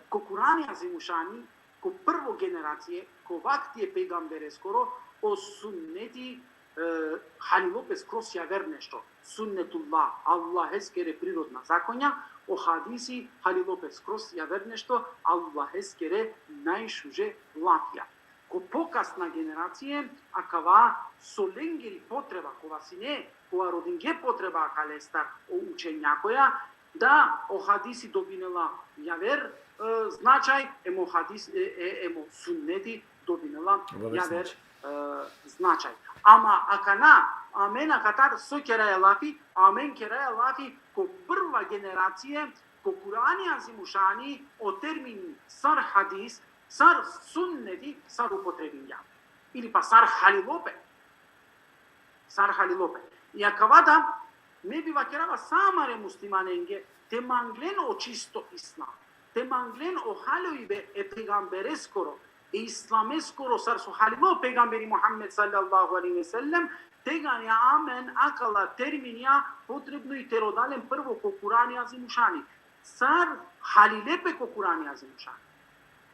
ko Kurani Azimušani, ko prvo generacije, ko vakti e pejgambereskoro, o sunneti, e, halilo pe skroz javer nešto. Sunnetullah, Allaheskere prirodna zakonja, o hadisi halilo pe skroz javer nešto, Allaheskere najšuže lafija. Ko pokasna generacije, akava so lengeri potreba, kova sine, kova rodinge potreba akalestar o učenjakoja, da o hadisi dobinela javer, e, značaj, em o hadis, e, e, em o sunneti dobinela javer, e, značaj. Ama akana, amen akatar so keraja lafi, amen keraja lafi ko prva generacije, ko Kurani Azimušani, o termin sar hadis, sar sunneti, sar upotrebingja. Ili pa sar halilo pe. Sar halilo pe. I akava da, me bi vakerava sa amare muslimanenge, te manglen o čisto islam. Te manglen o haljojbe e pejgambereskoro, e islameskoro, sar so halilo pejgamberi Muhammed sallallahu alejhi ve sellem, tegani amen akala terminja potrebno i te roda len prvo ko Kurani Azimušani. Sar halile pe ko Kurani Azimušani.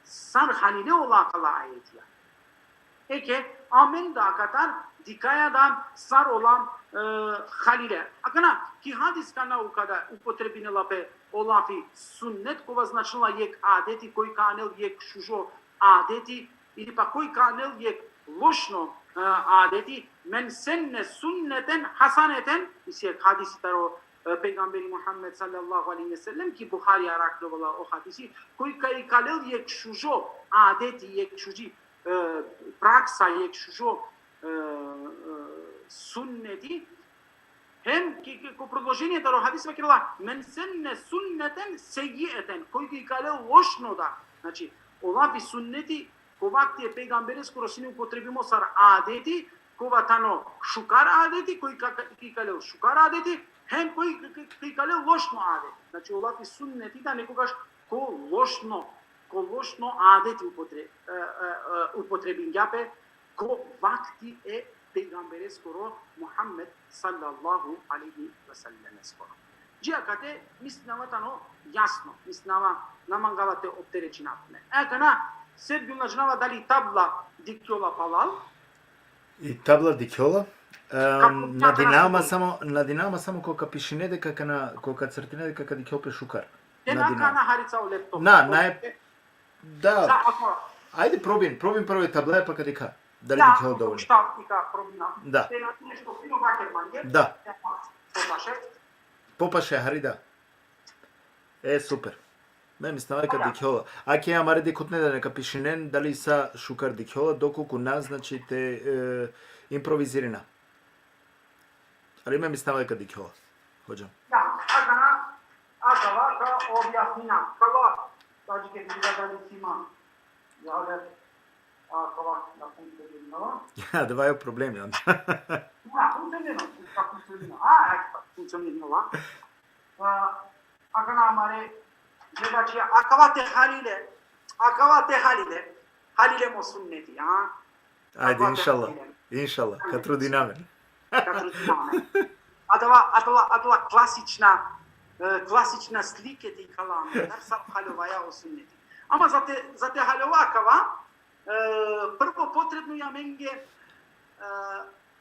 Sar halile ola akala ajetija. Eke, amen da akatar dikhaja da sar ola, e, halile. Akana, ki hadis ka nauka da upotrebinela pe o lafi sunnet, kova značinela jekh adeti, koj ka anel jekh šužo adeti, ili pa koj ka anel jekh lošno, e, adeti, men senne sunneten hasaneten, isi jekh hadisi taro, e, pejgamberi Muhammed sallallahu alejhi ve sellem, ki Buhari arakhljovala o hadisi, koj ka ikalel jekh šužo adeti, jekh šuži, e, praksa, jekh šužo, e, e, sunneti, hem ki, ki, ko prodolženie taro hadisi vakerela, men senne sunneten sejjieten, koj ka ikalel lošno da. Znači, o lafi sunneti, ko vakti e pejgambereskoro sine upotrebimo sar adeti, kova tano šukar adeti, koj ka, ka, ka ikalel šukar adeti, hem koj ka, ka, ka ikalel lošno adeti. Znači, o lafi sunneti da nekogaš ko lošno, ko lošno adeti upotre-, e, e, e, upotrebingja pe ko vakti e pejgambereskoro Muhammed sallallahu alejhi ve sellem eskoro. Dži akate mislinava tano jasno, mislinava na mangava te opterećinav tumen. E, akana, Sergio, na džanava dali tabla dikhjola palal? I tabla dikhjola. Ka Em, popnja nadinama tana samo, nadinama samo ko ka pišine deka kana, ko ka crtine deka ka dikhjol pe šukar. Te na Nadinama. Kana harica o laptop. Na, na e, da. Sa, ako Ajde, probin, probin prvo e tablaja pa ka dikha. Dali Da, dikhjola dovoljno. Šta ti ka probina? Da. Te na nešto fino vaker mange. Da. Popaše. Popaše, hari da. E, super. Me mislinava deka dikhjola. Ake amare dikhutne da neka pišinen, dali sa šukar dikhjola, dokolku na, znači te, e, improvizirina. Ali me mislava kad dikhela. Hodžam. Da, akana, akava ka objasnina. Kala, znači, ke ti da li ima. Ja, ali, akava, da funkcionirava. Ja, da je problemi onda. Da, funkcionirava, da funkcionirava. A, eto, funkcionirava. A, akana amare, gledačija, akava te halile, akava te halile, halile mo sunneti, a? Ajde, inšallah. Inšallah, ka trudina amen. Ka trudina amen. Adava, adava, adava klasična, e, klasična slike te ikala amen, dar sar haljovaja o sunneti. Ama za te, za te haljova akava, e, prvo potrebno i amenge, e,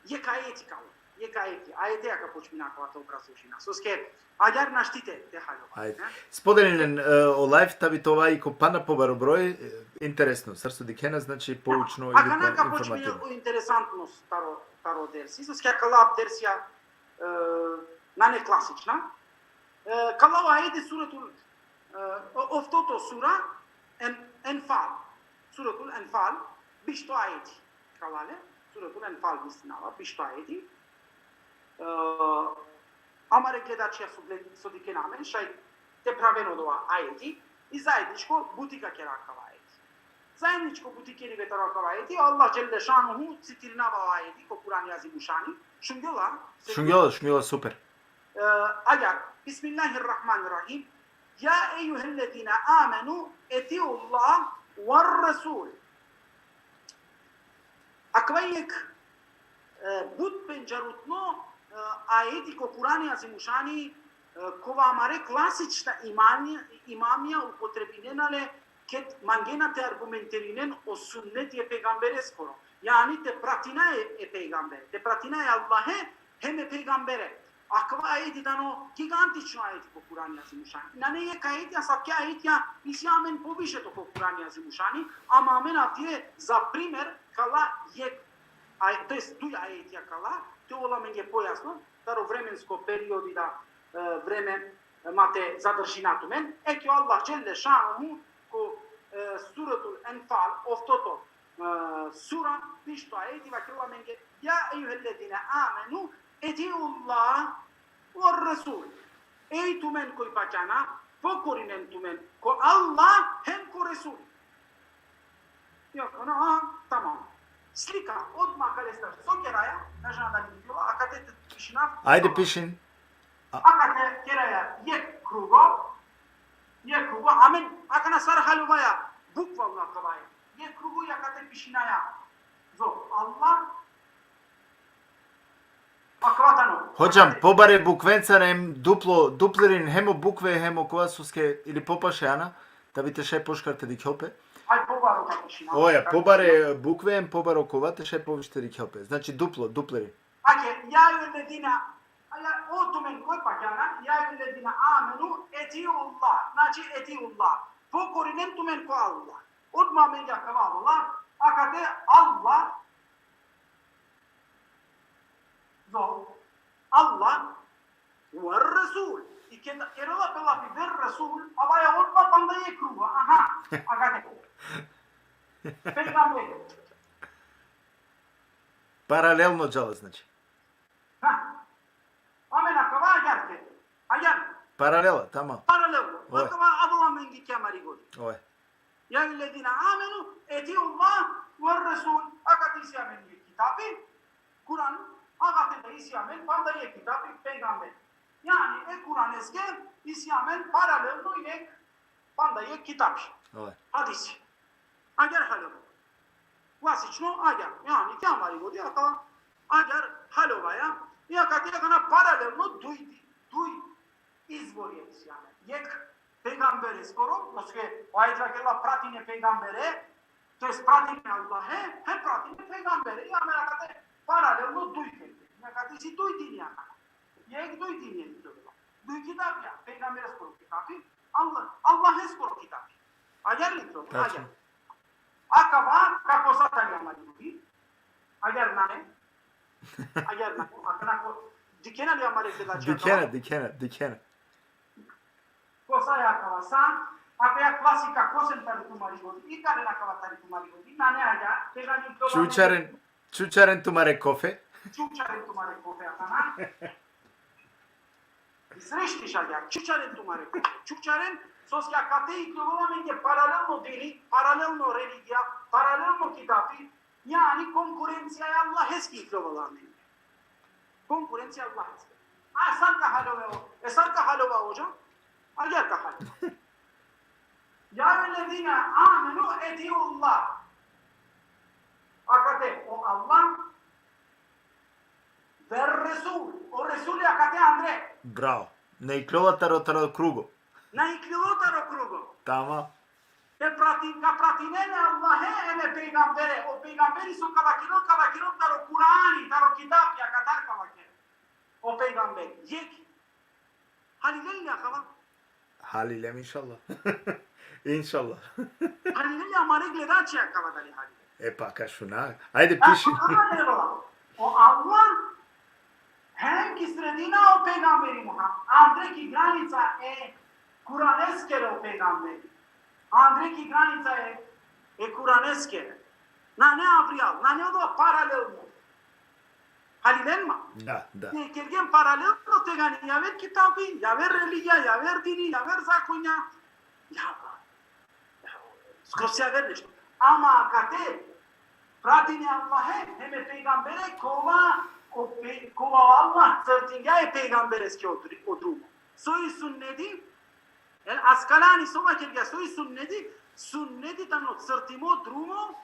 jekh ajeti ka, jekh ajeti, ajeti ka počmina akava te obrazložina. Soske, agjaar našti te, te haljova. Ajde. Spodelinen, e, o live, tabi te ova i ko pana pobaro broj, e, interesno, sar so dikhena, znači poučno ili informativno. Akana ka počmina o interesantnost taro, taro dersi, soske akala dersija, e, nane klasična. E, kala o ajeti suratul, e, o-, oftoto sura, en, Enfal. Suratul Enfal, bišto ajeti. Kala le, suratul Enfal mislinava, bišto ajeti. E, amare gledačija so gled-, so dikhena amen, šaj te praven odova ajeti, i zajedničko buti ka kera akava ajeti. Zajedničko buti keribe taro akava ajeti, Allah Dželle Šanuhu citirinava o ajeti, ko Kurani Azimušani, šungjol la? Šungjol la, šungjol la, super. E, agjaar, Bismillahirrahmanirrahim. Ja ejjuhellezine amenu, etiullah var resul. Akava jekh, e, but pendžarutno, e, ajeti ko Kurani Azimušani, e, kova amare klasična imamija, imamija upotrebinena le, ked mangena te argumentirinen o sunneti e pejgambereskoro. Jani te pratina e, e pejgambere, te pratina e Allahe, hem e pejgambere. Akava ajeti tano gigantično ajeti ko Kurani Azimušani. Nane jekh ajeti, asavke ajetija isi amen poviše to ko Kurani Azimušani, ama amen avdive za primer kala jekh, aj-, to jest duj ajetija kala, te ovel amenge pojasno, taro vremensko periodi da, e, vreme, e, ma te zadržina tumen. Eke o Allah Dželle Šanuhu ko, e, Suratul Enfal, oftoto, e, sura, bišto ajeti, vakerela amenge: Ja ejjuhellezine amenu, etiullah var resul. Ej tumen koj pakjana, pokorinen tumen ko Allah hem ko Resul. Ja, ona, a, tamam. Slika, odma kalestar so keraja, na džanav dali videla, akate te pišinav. Ajde, pišin. Akate keraja jekh krugo, jekh krugo, amen, akana sar haljovaja, bukvalno akava je. Jekh krugo i akate pišinaja. Zo, Allah, akava tano. Hodžam, pobare bukvenca hem duplo, duplirin hem o bukve hem okova soske ili popaše ana, tabi te šaj pošukar te dikhel pe. Aj, pobaro ka pišina. Oja, pobare bukve hem pobaro kova te šaj poviše te dikhel pe. Znači duplo, duplirin. Ake, ja ejjuhellezine, ala, o tumen koj pakjana, ja ejjuhellezine amenu, etiullah. Znači, etiullah. Pokorinen tumen ko Allah. Odma amenge akava Allah, akate Allah, zo, Allah, var resul. I keda kerela pe lafi var resul, avaja odma panda jekh krugo, aha, akate. Pejgamber. Paralelno džala, znači. Ha. Amen akava agjaar te. Agjaar. Paralela, tamam. Paralelno. Oj. Akava avela amenge ki amari godi. Oj. Ja ejjuhellezine amenu, etiullah var resul. Akate isi amen jekh kitabi, Kuran, akate da isi amen panda jekh kitabi, pejgamber. Jani, e Kuraneske isi amen paralelno jekh, panda jekh kitabi. Oj. Hadisi. Agjaar haljovaja. Klasično, agjaar. Jani, ki amari godi, akava, agjaar haljovaja. I akate akana paralelno duj, duj izvori isi amen. Jekh pejgambereskoro, soske o ajeti vakerela pratinen pejgambere, to jest pratinen Allahe, hem pratinen pejgambere. I amen akate paralelno duj kerde. I akate isi duj dinja akana. Jekh duj dinja, duj kitabija, pejgambereskoro kitabi, Allah, Allaheskoro kitabi. Agjaar li to? Tačno. Agjaar. Akava, kako sa tani amari godi? Agjaar nane? Agjaar nane? Akana ko, dikhena li amare gledačija? Dikhena, dikhena, dikhena. Ko sa akava sa, akaja klasika kosen tari tumari godi, ikalen akava tari tumari godi, nane agjaar, te gani to. Čučaren, čučaren tumare kofe. Čučaren tumare kofe akana. Izrešti šalja, čučaren tumare kofe. Čučaren, soske akate ikljovela amenge paralelno dini, paralelno religija, paralelno kitapi, jani konkurencija e Allaheske ikljovela amenge. Konkurencija e Allaheske. A sar ka haljova, e sar ka haljova hodža? Agjaar ka haljova. Ja eyyuhellezine amenu etiullah. Akate o Allah, ve Resul, o Resuli akate andre. Bravo. Na ikljova taro, taro krugo. Na ikljova taro krugo. Tamam. Te pratin, ka pratinen e Allahe hem e pejgambere. O pejgamberi so ka vakerel, ka vakerel taro Kurani, taro kitapi, akatar ka vakerel. O pejgamberi. Jekh. Halilel li akava? Halilem, inšallah. Inšallah. Halilel li amare gledačija akava, dali halilel? E pa ka šuna. Ajde, piši. Akava trebela. O Allah hem ki sredina o pejgamberi Muhammed. Andre ki granica e Kuraneskere o pejgamberi. Andre ki granica e, e Kuraneskere. Nane avrijal, nane odova paralelno. Halilel ma? Da, da. Te kergjen paralelno tegani javer kitapi, javer religija, javer dini, javer zakonja. Ja, ja. Skroz javer nešto. Ama akate, pratinen e Allahe, hem e pejgambere, kova, o pe-, kova o Allah crtingja e pejgambereske o dri-, o drumo. Soj sunneti, El Askalani so vakergja soj sunneti, sunneti tano crtimo drumo,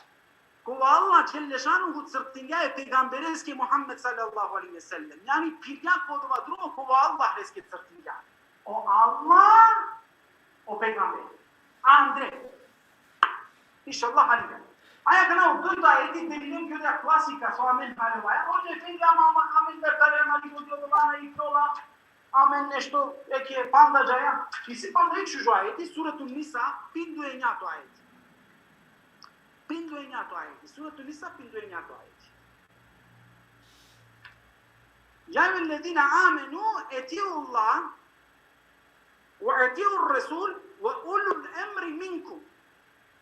kova Allah dželle šanuhu crtingja e pejgambereske Muhammed sallallahu alejhi ve sellem. Jani pirgja ko odova drumo, kova Allah leske crtingja. O Allah, o pejgamberi. Andre. Inšallah, halilem. Aja akana o dujto ajeti, delilem ki odoja klasika so amen haljovaja. Hodža efendi, ama, ama, amen bertare, ama, li godi odova na iklola. Amen nešto, eke panda džaja. Isi panda jekh šužo ajeti, Suretun Nisa, pinduenjato ajeti. Pinduenjato ajeti, Suretun Nisa, pinduenjato ajeti. Ja eyyuhellezine amenu etiullah ve etiur Resul ve ulul emri minkum.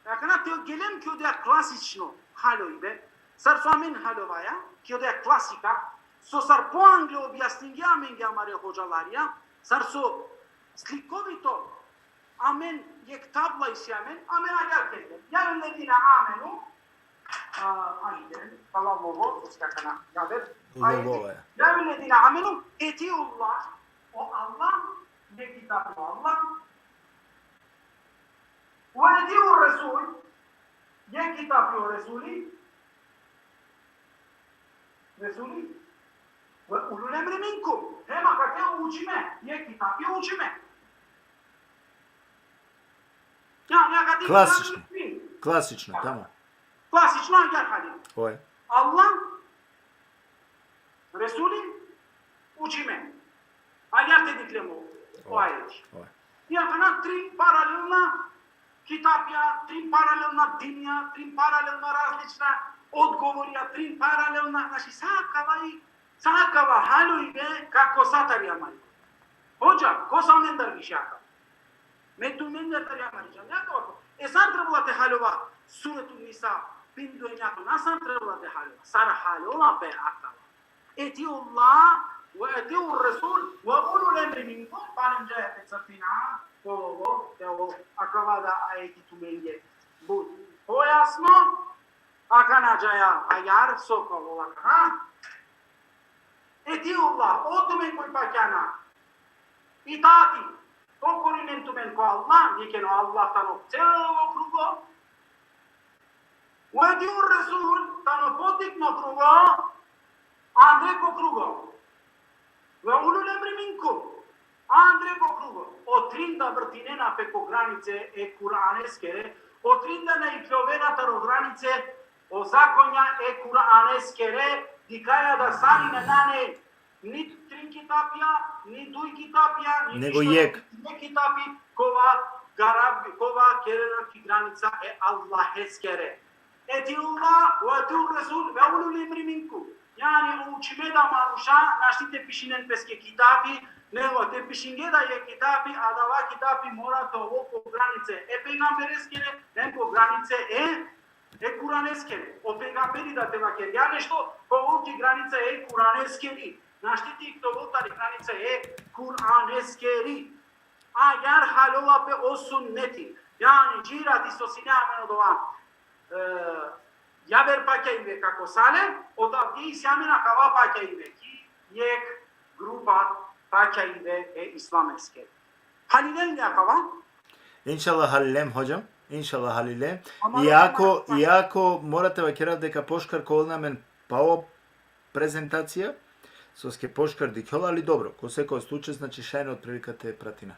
Akana te gelem ki odoja klasično haljojbe, sar so amen haljovaja, ki odoja klasika, so sar poangle objasningje amenge amare hodžalarija, sar so slikovito amen jekh tabla isi amen, amen agjaar kergjem. Ja eyyuhellezine amenu, a, ajde, hvala Bogu, so akana javer. Ajde. Logova, ja. Ja eyyuhellezine amenu, etiullah, o Allah, jekh kitapi o Allah, ve etiur Resul, jekh kitapi o Resuli, Resuli, ve ulul emri minkum, hem akate o učime, jekh kitapi o učime. Ja, ja, akate klasično. Klasično, tamam. Klasično, agjaar haljovaja. Oj. Allah, Resuli, učime. Agjaar te dikhlem o, o ajeti. Oj. I akana trin paralelna kitapija, trin paralelna dinija, trin paralelna različna odgovorija, trin paralelna, znači, sa akava i, sa akava haljojbe, kako sa tari amari. Hodža, ko sa amendar više akava? Me tumendar tari amari džamija, akava ko. E sar trebela te haljova Suretun Nisa, pinduenjato, na sar trebela te haljova, sar haljova pe akava. Etiullah ve etiur Resul ve ulul emri minkum, palem džaja te crtina, ko, ko, ko, akava da ajeti tumenge but pojasno, akana džaja agjaar so ka ovel, ha? Etiullah, o tumen koj pakjana, itati, pokorinen tumen ko Allah, dikhen o Allah tano celo krugo, ve etiur Resul, tano potikno krugo, andre ko krugo. Ve ulul emri minkum, andre ko krugo. O trin da vrtinena pe ko granice e Kuraneskere, o trin da na ikljovena taro granice o zakonja e Kuraneskere, dikhaja da sarine nane ni trin kitapija, ni duj kitapija, ni nego ništo, jekh. Jekh kitapi, kova garab-, kova kerena ki granica e Allaheskere. Etiullah ve etiur Resul ve ulul emri minkum. Jani o učime da manuša našti te pišinen peske kitapi, nego te pišinge da jekh kitapi, adava kitapi mora te ovel ko granice e pejgambereskere, hem ko granice e E Kuraneskere, o pejgamberi da te vakergja nešto, ka ovel ki granica e Kuraneskeri. Našti te ikljol tari granica e Kuraneskeri. Agjaar haljola pe o sunneti. Jani, džirati so sine amen odova. E, javer pakjaibe kako sale, odavde isi amen akava pakjaibe. Ki jekh grupa pakjaibe e islameskere. Halilem li akava? Inšallah halilem, hodžam. Inšallah halilem. Ama Iako, ama iako mora te vakerav deka pošukar ka ovel amen pao prezentacija, soske pošukar dikhjola, ali dobro, ko seko slučaj, znači, šaj sine otprilika te pratina.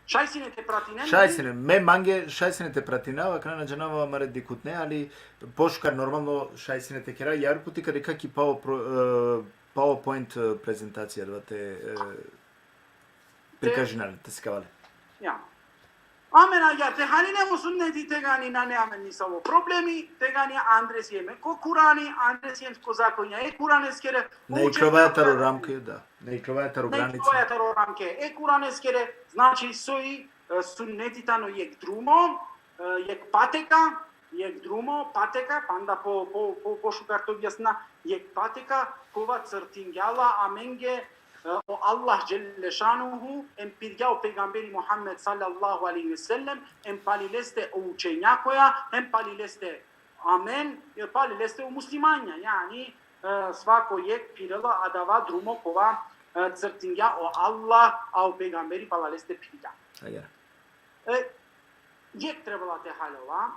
Šaj sine te pratinen? Šaj sine, me mange šaj sine te pratina, akana na džanava amare dikhutne, ali pošukar normalno šaj sine te kera, jarko ti ka dikha ki pao pro-, e, PowerPoint, e, prezentacija, da te, e, prikažina le, te sikava le. Ja. Amen agjaar te halinen o sunneti, tegani nane amen nisavo problemi, tegani andre siem ko Kurani, andre siem ko zakonja e Kuraneskere. Ne iklovaja taro ramke, da. Ne iklovaja taro granice. Ne iklovaja taro ramke e Kuraneskere, znači soj, e, sunneti tano jekh drumo, e, jekh pateka, jekh drumo, pateka, panda po, po, po, pošukar te objasnina, jekh pateka, kova crtingja la amenge, e, o Allah dželle šanuhu, em pirgja o pejgamberi Muhammed sallallahu alejhi ve sellem, em pali leste o učenjakoja, em pali leste amen, em pali leste o muslimanja, jani, e, svako jekh pirela adava drumo kova, e, crtingja o Allah, a o pejgamberi pala leste pirgja. Agjaar. E, jekh trebela te haljova,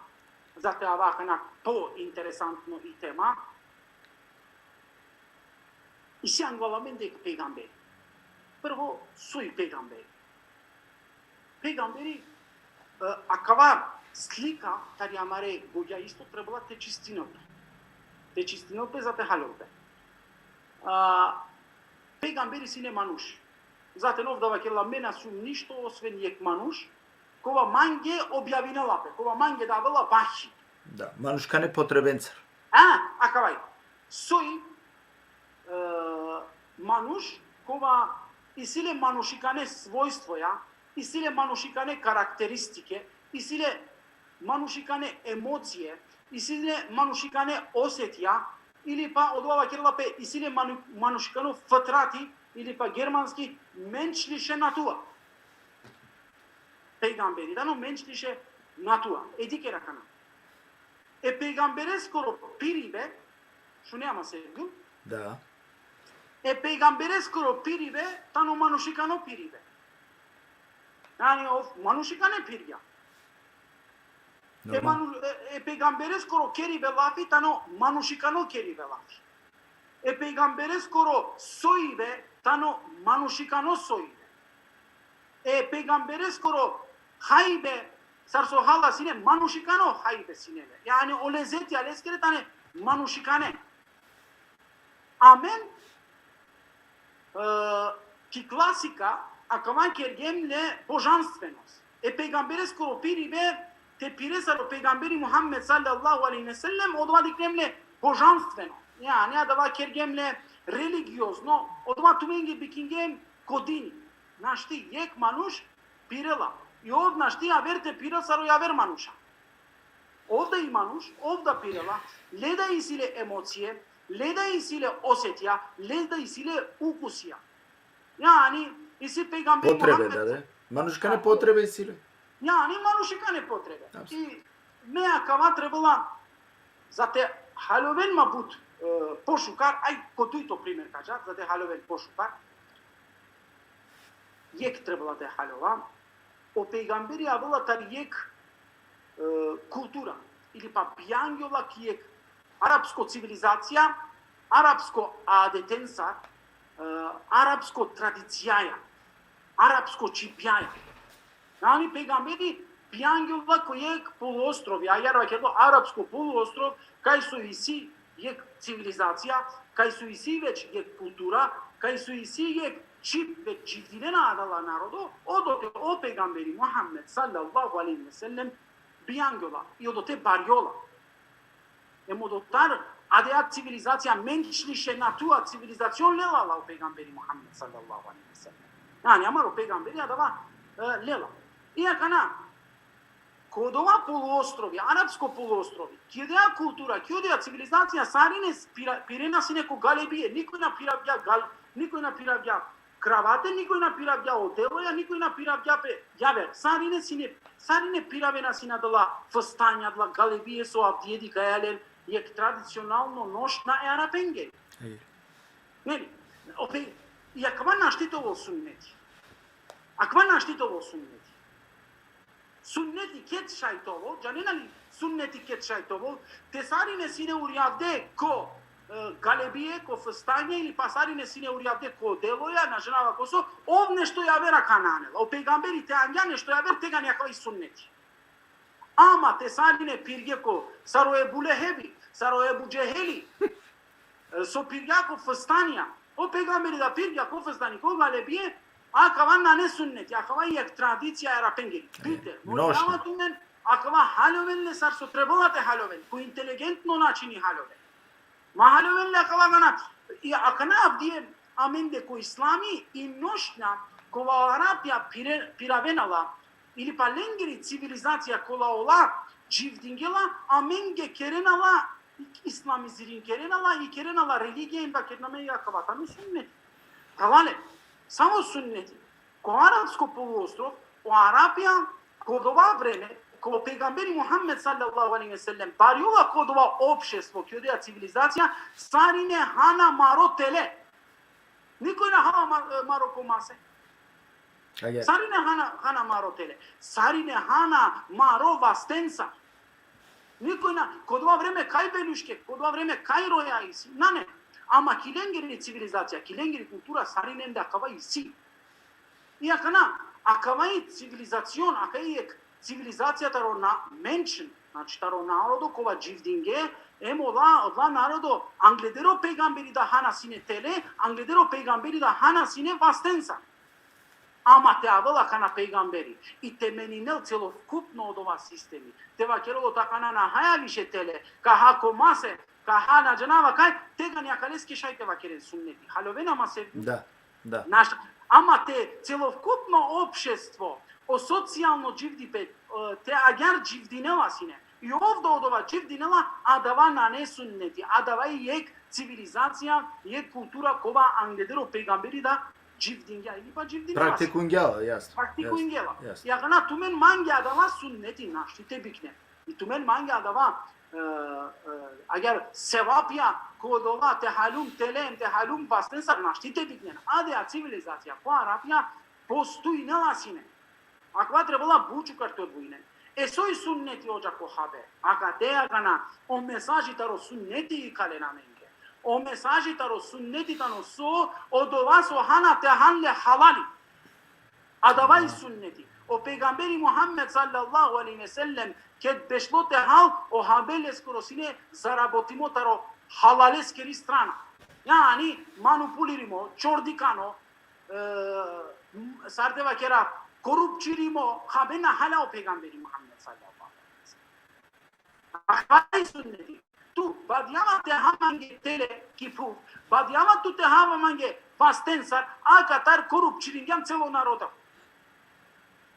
za te ava akana pointeresantno i tema. Isi angla amende jekh pejgamberi. Prvo, soj pejgamberi? Pejgamberi, e, akava slika tari amare godja isto trebela te čistinel pe. Te čistinel pe, za te haljol pe. A, pejgamberi sine manuš. Za te na ov da vakerela, me na sum ništo osven jekh manuš, kova mange objavinela pe, kova mange davela vahi. Da, manuškane potrebencar. A, akavaj. Soj, e, manuš kova isi le manušikane svojstvoja, isi le manušikane karakteristike, isi le manušikane emocije, isi le manušikane osetija, ili pa odova vakerela pe isi le manu-, manušikano fıtrati, ili pa germanski menschliche Natur. Pejgamberi tano menschliche Natur. E dikh akana. E pejgambereskoro piribe, šune ama, Sergju? Da. E pejgambereskoro piribe tano manušikano piribe. Jani ov manušikane pirgja. E, normal, manu-, e, e pejgambereskoro keribe lafi tano manušikano keribe lafi. E pejgambereskoro soibe tano manušikano soibe. E pejgambereskoro hajbe, sar so hala sine, manušikano hajbe sine le. Jani o lezetija leskere tane manušikane. Amen, e, ki klasika, akava kergjem le božanstvenost. E pejgambereskoro piribe, te pire sar o pejgamberi Muhammed sallallahu alejhi ve sellem, odova dikhljem le božanstveno. Jani adava kergjem le religiozno, odova tumenge bikingjem ko dini. Našti, jekh manuš pirela. I ov našti javer te pirel sar o javer manuša. Ov da i manuš, ov da pirela, le da isi le emocije, le da isi le osetija, le da isi le ukusija. Jani, isi pejgamberi Muhammed. Potrebe, da, da. Manušikane potrebe isi le. Jani, manušikane potrebe. Apsolutno. I me akava trebela, za te haljoven ma but, e, pošukar, aj, ko dujto primer ka dža, za te haljoven pošukar. Jekh trebela te haljova, o pejgamberi avela tari jekh, e, kultura, ili pa bijangjola ki jekh arapsko civilizacija, arapsko adetenca, e, arapsko tradicijaja, arapsko čhibjaja. Jani pejgamberi bijangjola ko jekh poluostrov, agjaar vakerela arapsko poluostrov, kaj so isi jekh civilizacija, kaj so isi već jekh kultura, kaj so isi jekh čhib, već dživdinena adala narodo, odote o pejgamberi Muhammed sallallahu alejhi ve sellem bijangjola, i odote barjola. Em odotar, adaja civilizacija, menschliche Natur civilizacion lela la o pejgamberi Muhammed sallallahu alejhi ve sellem. Jani amaro pejgamberi adava, e, lela. I akana, Ko dova poluostrovi, arapsko poluostrovi, ki odoja kultura, ki odoja civilizacija, sarine pira-, pirena sine ko galebije, nikoj na piravgja gal-, nikoj na piravgja kravate, nikoj na piravgja o deloja, nikoj na piravgja pe javer. Sarine sine, sarine piravena sine adala fustanja, adala galebije so avdive dikhaja len jekh tradicionalno nošnja e Arapenge. Ej. Neli? Ope, i akava našti te ovel sunneti. Akava našti te ovel sunneti. Sunneti ket šaj te ovel, džanena li sunneti ket šaj te ovel, te sarine sine urjavde ko, e, galebije, ko fustanja ili pa sarine sine urjavde ko deloja, na džanava ko so, ov nešto javer akana anela. O pejgamberi te angja nešto javer, tegani akava i sunneti. Ama te sarine pirgje ko, sar o Ebu Lehebi, sar o Ebu Džeheli, e, so pirgja ko fustanja. O pejgamberi da pirgja ko fustani, ko galebije, akava nane sunneti, akava i jekh tradicija e Arapengeri. Bitte, moram tumen, akava haljoven le sar so trebela te haljoven, ko inteligentno načini haljoven. Ma haljoven le akava akana. I akana avdive amende ko islami i nošnja kova o Arapja pire-, piravena la, ili pa lengeri civilizacija kola ola dživdingje la, amenge kerena la, islamiziringjena la, i kerena la religija, i vakerena amen akava tano sunnet. Phralalen, samo sunneti. Ko arapsko poluostrov, o Arapja, ko dova vreme, ko pejgamberi Muhammed sallallahu alejhi ve sellem, barjola ko dova opštestvo, ki odoja civilizacija, sarine hana maro tele. Nikoj na hana ma-, maro ko mase. Agjaar. Sarine hana, hana maro tele. Sarine hana maro vastenca. Nikoj na, ko dova vreme kaj beluške, ko dova vreme kaj roja isi. Nane. Ama ki lengeri civilizacija, ki lengeri kultura, sarinende akava isi. I akana, akava i civilizacion, akava i jekh civilizacija taro na-, menšin, znači taro narodo kova dživdingje, em ola, ola narodo, angleder o pejgamberi da hana sine tele, angleder o pejgamberi da hana sine vastenca. Ama te avel akana pejgamberi i te meninel celokupno odova sistemi. Te vakerel ote akana na haja više tele, ka ha ko mase, ka ha na džanava kaj, tegani akaleske šaj te vakeren sunneti. Haljovena ma se Da, da. Naš-, ama te celokupno opštestvo, o socijalno dživdipe, e, te agjaar dživdinela sine. I ov da odova dživdinela, adava nane sunneti, adava i jekh civilizacija, jekh kultura kova angleder o pejgamberi da dživdingja, ili pa dživdinela sine. Praktikungja la, jasno. Praktikungja la. Jasno, jasno. I akana tumen mange adava sunneti našti te biknen. I tumen mange adava, e, e, agjaar sevapja ko odova te haljum tele em te haljum vastenca našti te biknen. Adaja civilizacija ko Arapja postojnela sine. Akava trebela but šukar te odvojinen. E soj sunneti odža ko habe. Akate akana o mesaži taro sunneti ikalena amenge. O mesaži taro sunneti tano so, odova so hana te han le halali. Adava i sunneti. O pejgamberi Muhammed sallallahu alejhi ve sellem, ked bešlo te hal, o habe leskoro sine zarabotimo taro halaleskeri strana. Jani, manipulirimo, čordikano, e, m-, sar te vakera, korupčirimo, habe na hala o pejgamberi Muhammed sallallahu alejhi ve sellem. Akava i sunneti. Tu, badjava te ha mange tele ki phuv, badjava tu te hava mange vastencar, akatar korupčiringjam celo narodo.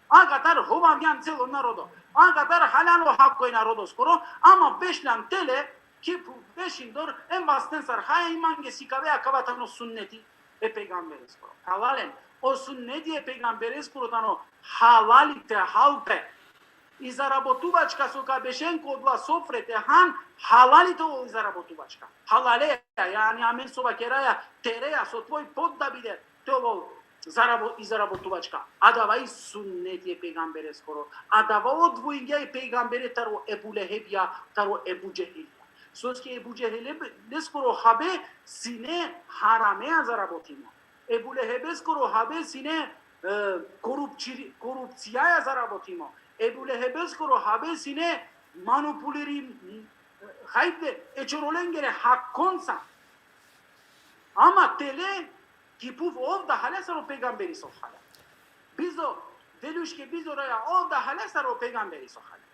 Akatar hovavgjam celo narodo. Akatar haljam o hako e narodoskoro, ama bešljam tele ki phuv, bešindor, em vastencar haja i mange sikave, akava tano sunneti e pejgambereskoro. Halalen, o sunneti e pejgambereskoro tano halali te hal pe. I zarabotuvačka so ka bešen ko odla sofre te han, halali te ovel i zarabotuvačka. Halaleja, jani amen so vakeraja, tereja, so tvoj poddabider, te ovel zarabo-, i zarabotuvačka. Adava i sunneti e pejgambereskoro. Adava odvojingja e pejgambere taro Ebu Lehebija, taro Ebu Džehilija. Soske Ebu Džehele be-, leskoro habe sine harameja zarabotimo. Ebu Lehebeskoro habe sine, e, korupčiri-, korupcijaja zarabotimo. Ebu Lehebeskoro habe sine manipulirim, hajde, e čorolengere hakonca. Ama tele ki phuv ov da halja sar o pejgamberi so halja. Bizo, deluške bizo raja, ov da halja sar o pejgamberi so halja.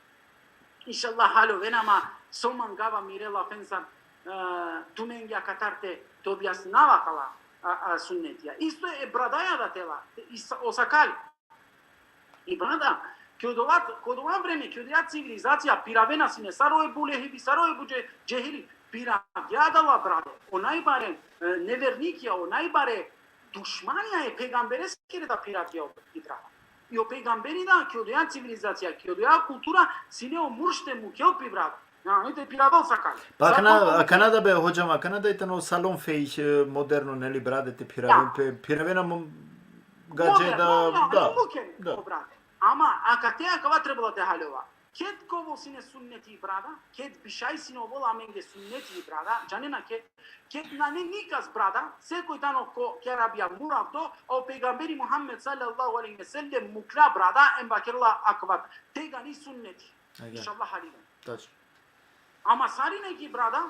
Inšallah, haljovena ma so mangava mire lafenca, e, tumenge akatar te, te objasnava kala, a, a, sunnetija. Isto e bradaja da tela, te, i sa-, o sakali. I brada, Ki odova, ki odova vreme, ki odoja civilizacija piravena sine sar o Ebu Lehebi, sar o Ebu Dže-, Džehili, piravgja adala, brate. O najbare, e, nevernikija, o najbare dušmanija e pejgambereskere da piravgja o, i brate. I o pejgamberi da, ki odoja civilizacija, ki odoja kultura, sine o murš te mukel pi, brate. Na, ne te piravel sa kale. Pa akana, akana da be, hodža, akana da i tano salon fejh, e, moderno, neli, brate, te piraven, pe, piravena mo, gadže da, da, da. Mukel, o brate. Ama akate akava trebela te haljova. Ked ka ovel sine sunneti, brate, ked bi šaj sine ovel amenge sunneti, brate, džanena ked, ked nane nikas, brate, sekoj tano ko kerabija muravdo, o pejgamberi Muhammed sallallahu alejhi ve sellem mukla, brate, em vakerela akava tegani sunneti. Inšallah, haljiven. Tačno. Ama sarine ki, brate,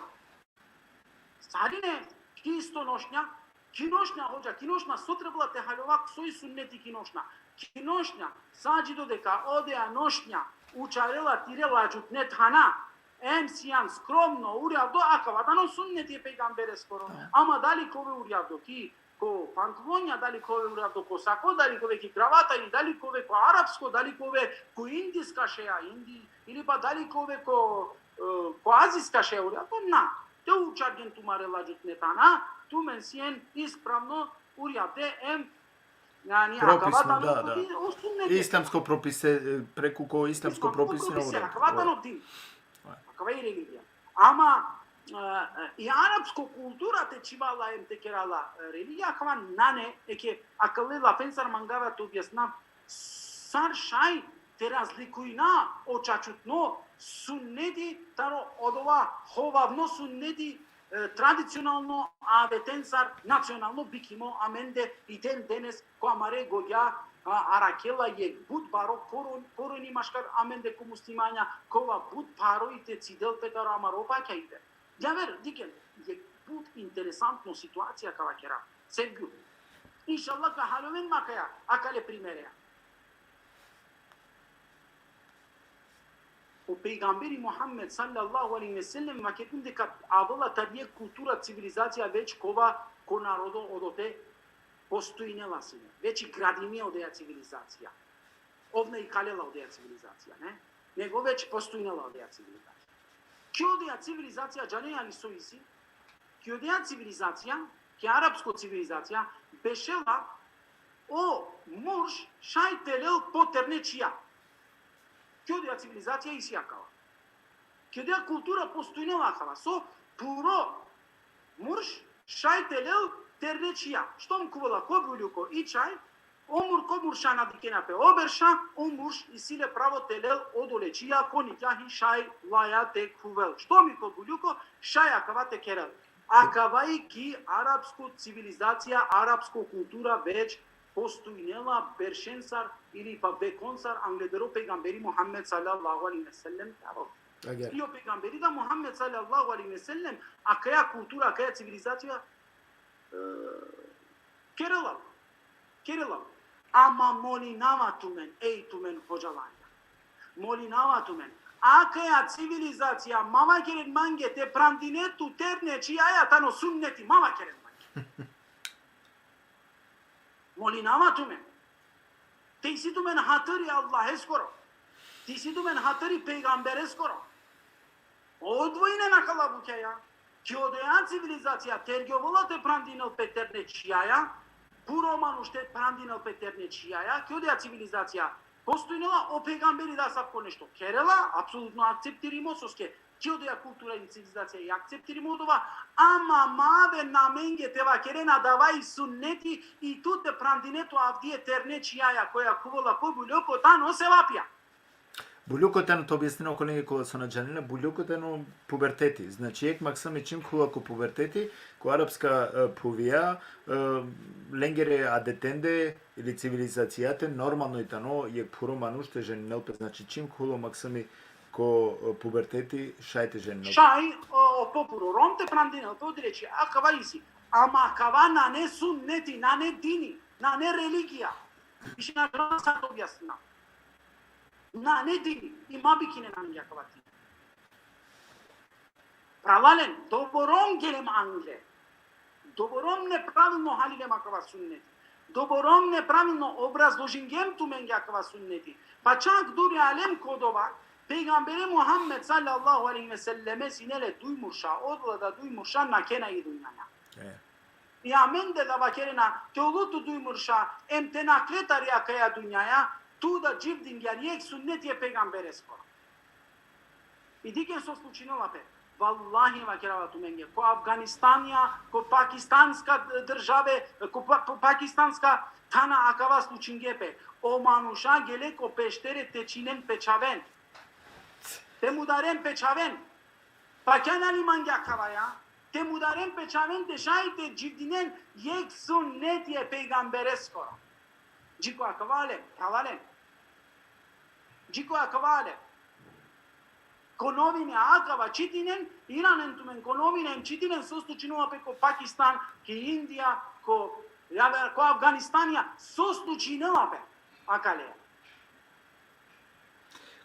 sarine ki isto nošnja, ki nošnja, hodža, ki nošnja, so trebela te haljova, soj sunneti ki nošnja. Ki nošnja, sa dži dodeka odeja nošnja učarela tire ladžutne thana, em sian skromno, uravdo, akava tano sunneti e pejgambereskoro. Ama dali ka ove uravdo ki ko pantlonja, dali ka ove uravdo ko sako, dali ka ove ki gravata, ili dali ka ove ko arapsko, dali ka ove ko indiska šeja, indi, ili pa dali ka ove ko, e, ko aziska šeja uravdo, na. Te učargen tumare ladžutne thana, tumen sien ispravno uravde em, jani, akava tano, da, da, o sunneti. Islamsko propise, e, preku ko islamsko propise, akava tano din. Akava i religija. Ama, e, e, i arapsko kultura te čhivala em te kerala, e, religija, akava nane, e, ke akale lafensar mangava te objasna sar šaj te razlikujna o čačutno sunneti taro odova hovavno sunneti, e, tradicionalno, avetensar, nacionalno, bikimo amende i den denes ko amare gogja, a, arakela jekh but baro koron-, koroni maškar amende ko muslimanja, kova but baro i te cidel pe taro amaro pakjaibe. Javer, dikhen, jekh but interesantno situacija ka vakera. Sevgjum. Inšallah ka haljoven ma akaja, akale primereja. O pejgamberi Muhammed sallallahu alejhi ve sellem vakergja deka avela tari jekh kultura, civilizacija već kova ko narodo odote postojinela sine. Već i gradimi odeja civilizacija. Ov na ikalela odeja civilizacija, ne? Nego već postojinela odeja civilizacija. Ki odeja civilizacija, džanea li so isi? Ki odeja civilizacija, ki arapsko civilizacija, bešela o murš šaj te lel po terne čhija. Ki odeja civilizacija isi akava. Ki odeja kultura postojinela akava. So puro murš šaj te lel terne čhija. Štom khuvela ko buljuko i čhaj, o mur-, ko murša na dikhena pe o berša, o murš isi le pravo te lel odole čhija, ko nikjahi šaj laja te khuvel. Štom i ko buljuko, šaj akava te kerel. Akava i ki arapsko civilizacija, arapsko kultura već postojinela beršensar ili pa vekonsar angleder o pejgamberi Muhammed sallallahu alejhi ve sellem. Agjaar. I o pejgamberi da Muhammed sallallahu alejhi ve sellem, akaja kultura, akaja civilizacija, e, kerela. Kerela. Ama molinava tumen, ej tumen hodžalarija. Molinava tumen. Akaja civilizacija, ma vakeren mange, te prandine tu terne čhijaja tano sunneti, ma vakeren mange. Molinava tumen. Te isi tumen hatiri Allaheskoro. Te isi tumen hatiri pejgambereskoro. Odvojinen akala bukjaja. Ki odeja civilizacija tergjovela te prandinel pe terne čhijaja, puro manuš te prandinel pe terne čhijaja, ki odeja civilizacija postojinela, o pejgamberi da asavko nešto kerela, apsolutno akceptirimo, soske ki odeja kultura i civilizacija i akceptirimo odova, ama ma aven amenge te vakerena adava i sunneti i tu te prandine tu avdive terne čhijaja koja khuvela ko buljoko tano sevapija. Buljoko tano, te objasnina okolenge kola so na džanena, buljoko tano puberteti. Znači, jekh maksami čim khuvela ko puberteti, ko arapska, e, phuvija, e, lengere adetende ili civilizacijate, normalno i tano, jekh phuro manuš te ženinel pe, znači, čim khuvela maksami ko, e, puberteti, šaj te ženinel pe. Šaj, o, o, po phuro rom te prandinel pe, odole čhija, akava isi. Ama akava nane sunneti, nane dini, nane religija. Više na džanav sar te objasninav. Nane dini, i ma bikinen amenge akava dini. Phralalen, doborom gelem angle. Doborom nepravilno halilem akava sunneti. Doborom nepravilno, obrazložingjem tumenge akava sunneti. Pa čak duri alem ko dova, pejgambere Muhammed sallallahu alejhi ve selleme sine le duj murša, odola da duj murša nakena i dunjaja. E. I amen de da vakerena, te olu tu duj murša, em te nakle tari akaja dunjaja, tu da dživdingjan jekh sunneti e pejgambereskoro. I dikhen so slučinela pe. Vallahi vakerava tumenge, ko Afganistanja, ko pakistanska države, ko pa-, ko pakistanska thana akava slučinge pe. O manuša gele ko peštere te činen pe čhaven. Te mudaren pe čhaven. Pa kjana li mange akava, ja? Te mudaren pe čhaven te šaj te dživdinen jekh sunneti e pejgambereskoro. Dži ko akava le, phralalen. Dži ko akava le. Ko novine akava čitinen, iranen tumen ko novine em čitinen so slučinela pe ko Pakistan, ki Indija, ko, ja, ko Afganistanja, so slučinela pe akale.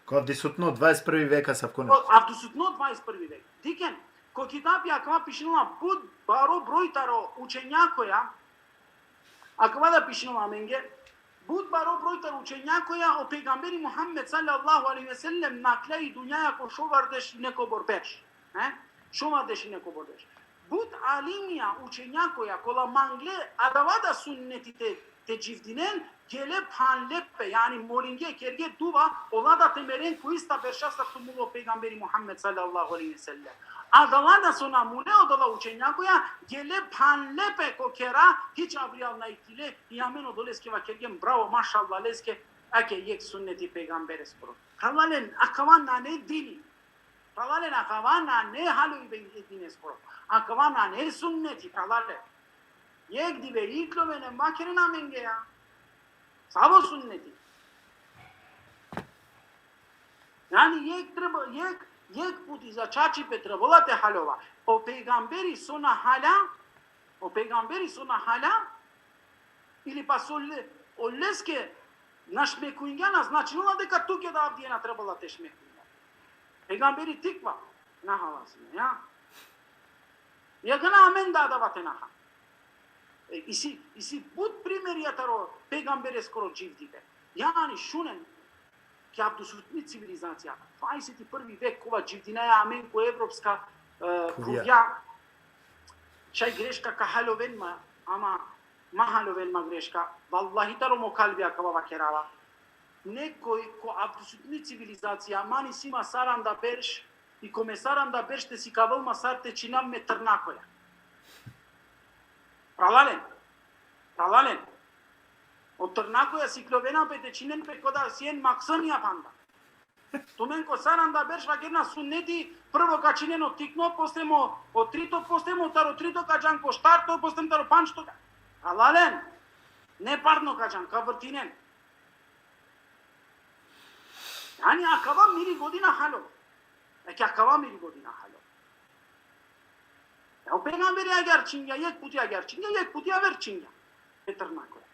Ko avdisutno, dvadeset prvi vek, asavko Ko nešto. avdisutno dvadeset prvi vek. Dikhen, ko kitabi akava pišinela but baro broj taro učenjakoja, akava da pišinela amenge, but baro broj taro učenjakoja, o pejgamberi Muhammed sallallahu alejhi ve sellem nakla i dunjaja ko šovardeš i nekobor berš. E? Šovardeš i nekobor berš. But alimija, učenjakoja, kola mangle adava da sunneti te, te dživdinen, gele phanle pe, jani molinge, kerge duva, ola da te meren ko ista berša sar so mulo pejgamberi Muhammed sallallahu alejhi ve sellem. Adala da so na mule, odala učenjakoja, gele phanle pe ko kera, hič avrijal na iklile, i amen odoleske vakergjem bravo, mašallah leske, ake jekh sunneti pejgambereskoro. Phralalen, akava nane dini. Phralalen, akava nane halo i be-, e dineskoro. Akava nane sunneti, phralalen. Jekh dive ikloven em vakeren amenge, ja. Savo sunneti? Jani jekh treba, jekh, jekh puti za čačipe trebela te haljova. O pejgamberi so na halja, o pejgamberi so na halja, ili pa so le-, oleske našmekujngja, na značinela deka tuke da avdive na trebela te šmekujngja. Pejgamberi tikva na hala sine, ja. Ja kana amen da adava te na ha. E, isi, isi but primerija taro pejgambereskoro dživdibe. Jani šunen, ki avdisutni civilizacija, dvadeset prvi vek kova dživdinaja amen ko evropska, e, Khuvja. Khuvja, šaj greška ka haljoven ma, ama ma haljoven ma greška, vallahi taro mo kalbi akava vakerava. Nekoj ko avdisutni civilizacija, man isi ma saranda berš, i ko me saranda berš te sikavel ma sar te činav me trnakoja. Phralalen, phralalen. O trnakoja sikljovena pe te činen pe koda sien maksonija panda. Tumen ko saranda berš vakerena sunneti, prvo ka činen o tikno, posle mo, o trito, posle mo taro trito ka džan ko štarto, posle taro pandžto ka. Phralalen, neparno ka džan, ka vrtinen. Jani akava miri godi na halo. Eke akava miri godi na halo. Ja, o pejgamberi agjaar čhingja, jekh puti agjaar čhingja, jekh puti aver čhingja. E trnakoja.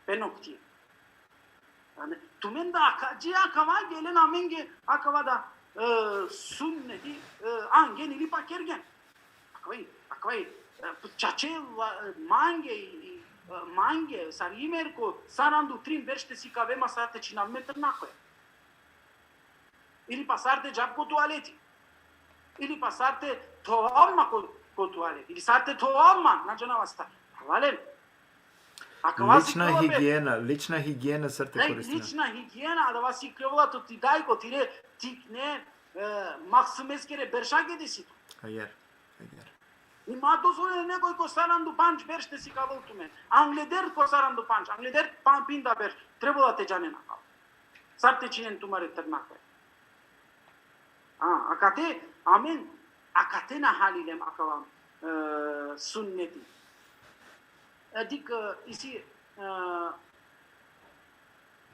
Pe nokti. Jani, tumen da aka-, dži akava gelen amenge, akava da, e, sunneti, e, angen ili pa kergen. Akava i, akava i, e, čače la-, mange, i, e, mange, sar imer ko saranda u trin berš te sikave ma sar te činav me trnakoja. Ili pa sar te džav ko tualeti. Ili pa sar te thovav ma ko, ko tualeti. Ili sar te thovav ma, na džanava sar. Phralalen. Akava Lična sikljova pe- higijena, lična higijena sar te Daj, koristina. lična higijena, adava sikljovela tut i dajko, tire tikne, e, maksumeskere beršake desi tu. Agjaar, agjaar. I ma dozvolinen nekoj ko saranda u pandž berš te sikavel tumen. Angleder ko saranda u pandž, angleder pan-, pinda berš, trebela te džanen akava. Sar te činen tumare trnake. A, akate, amen, akate na halilem akava, e, sunneti. E, dik, e, isi, e,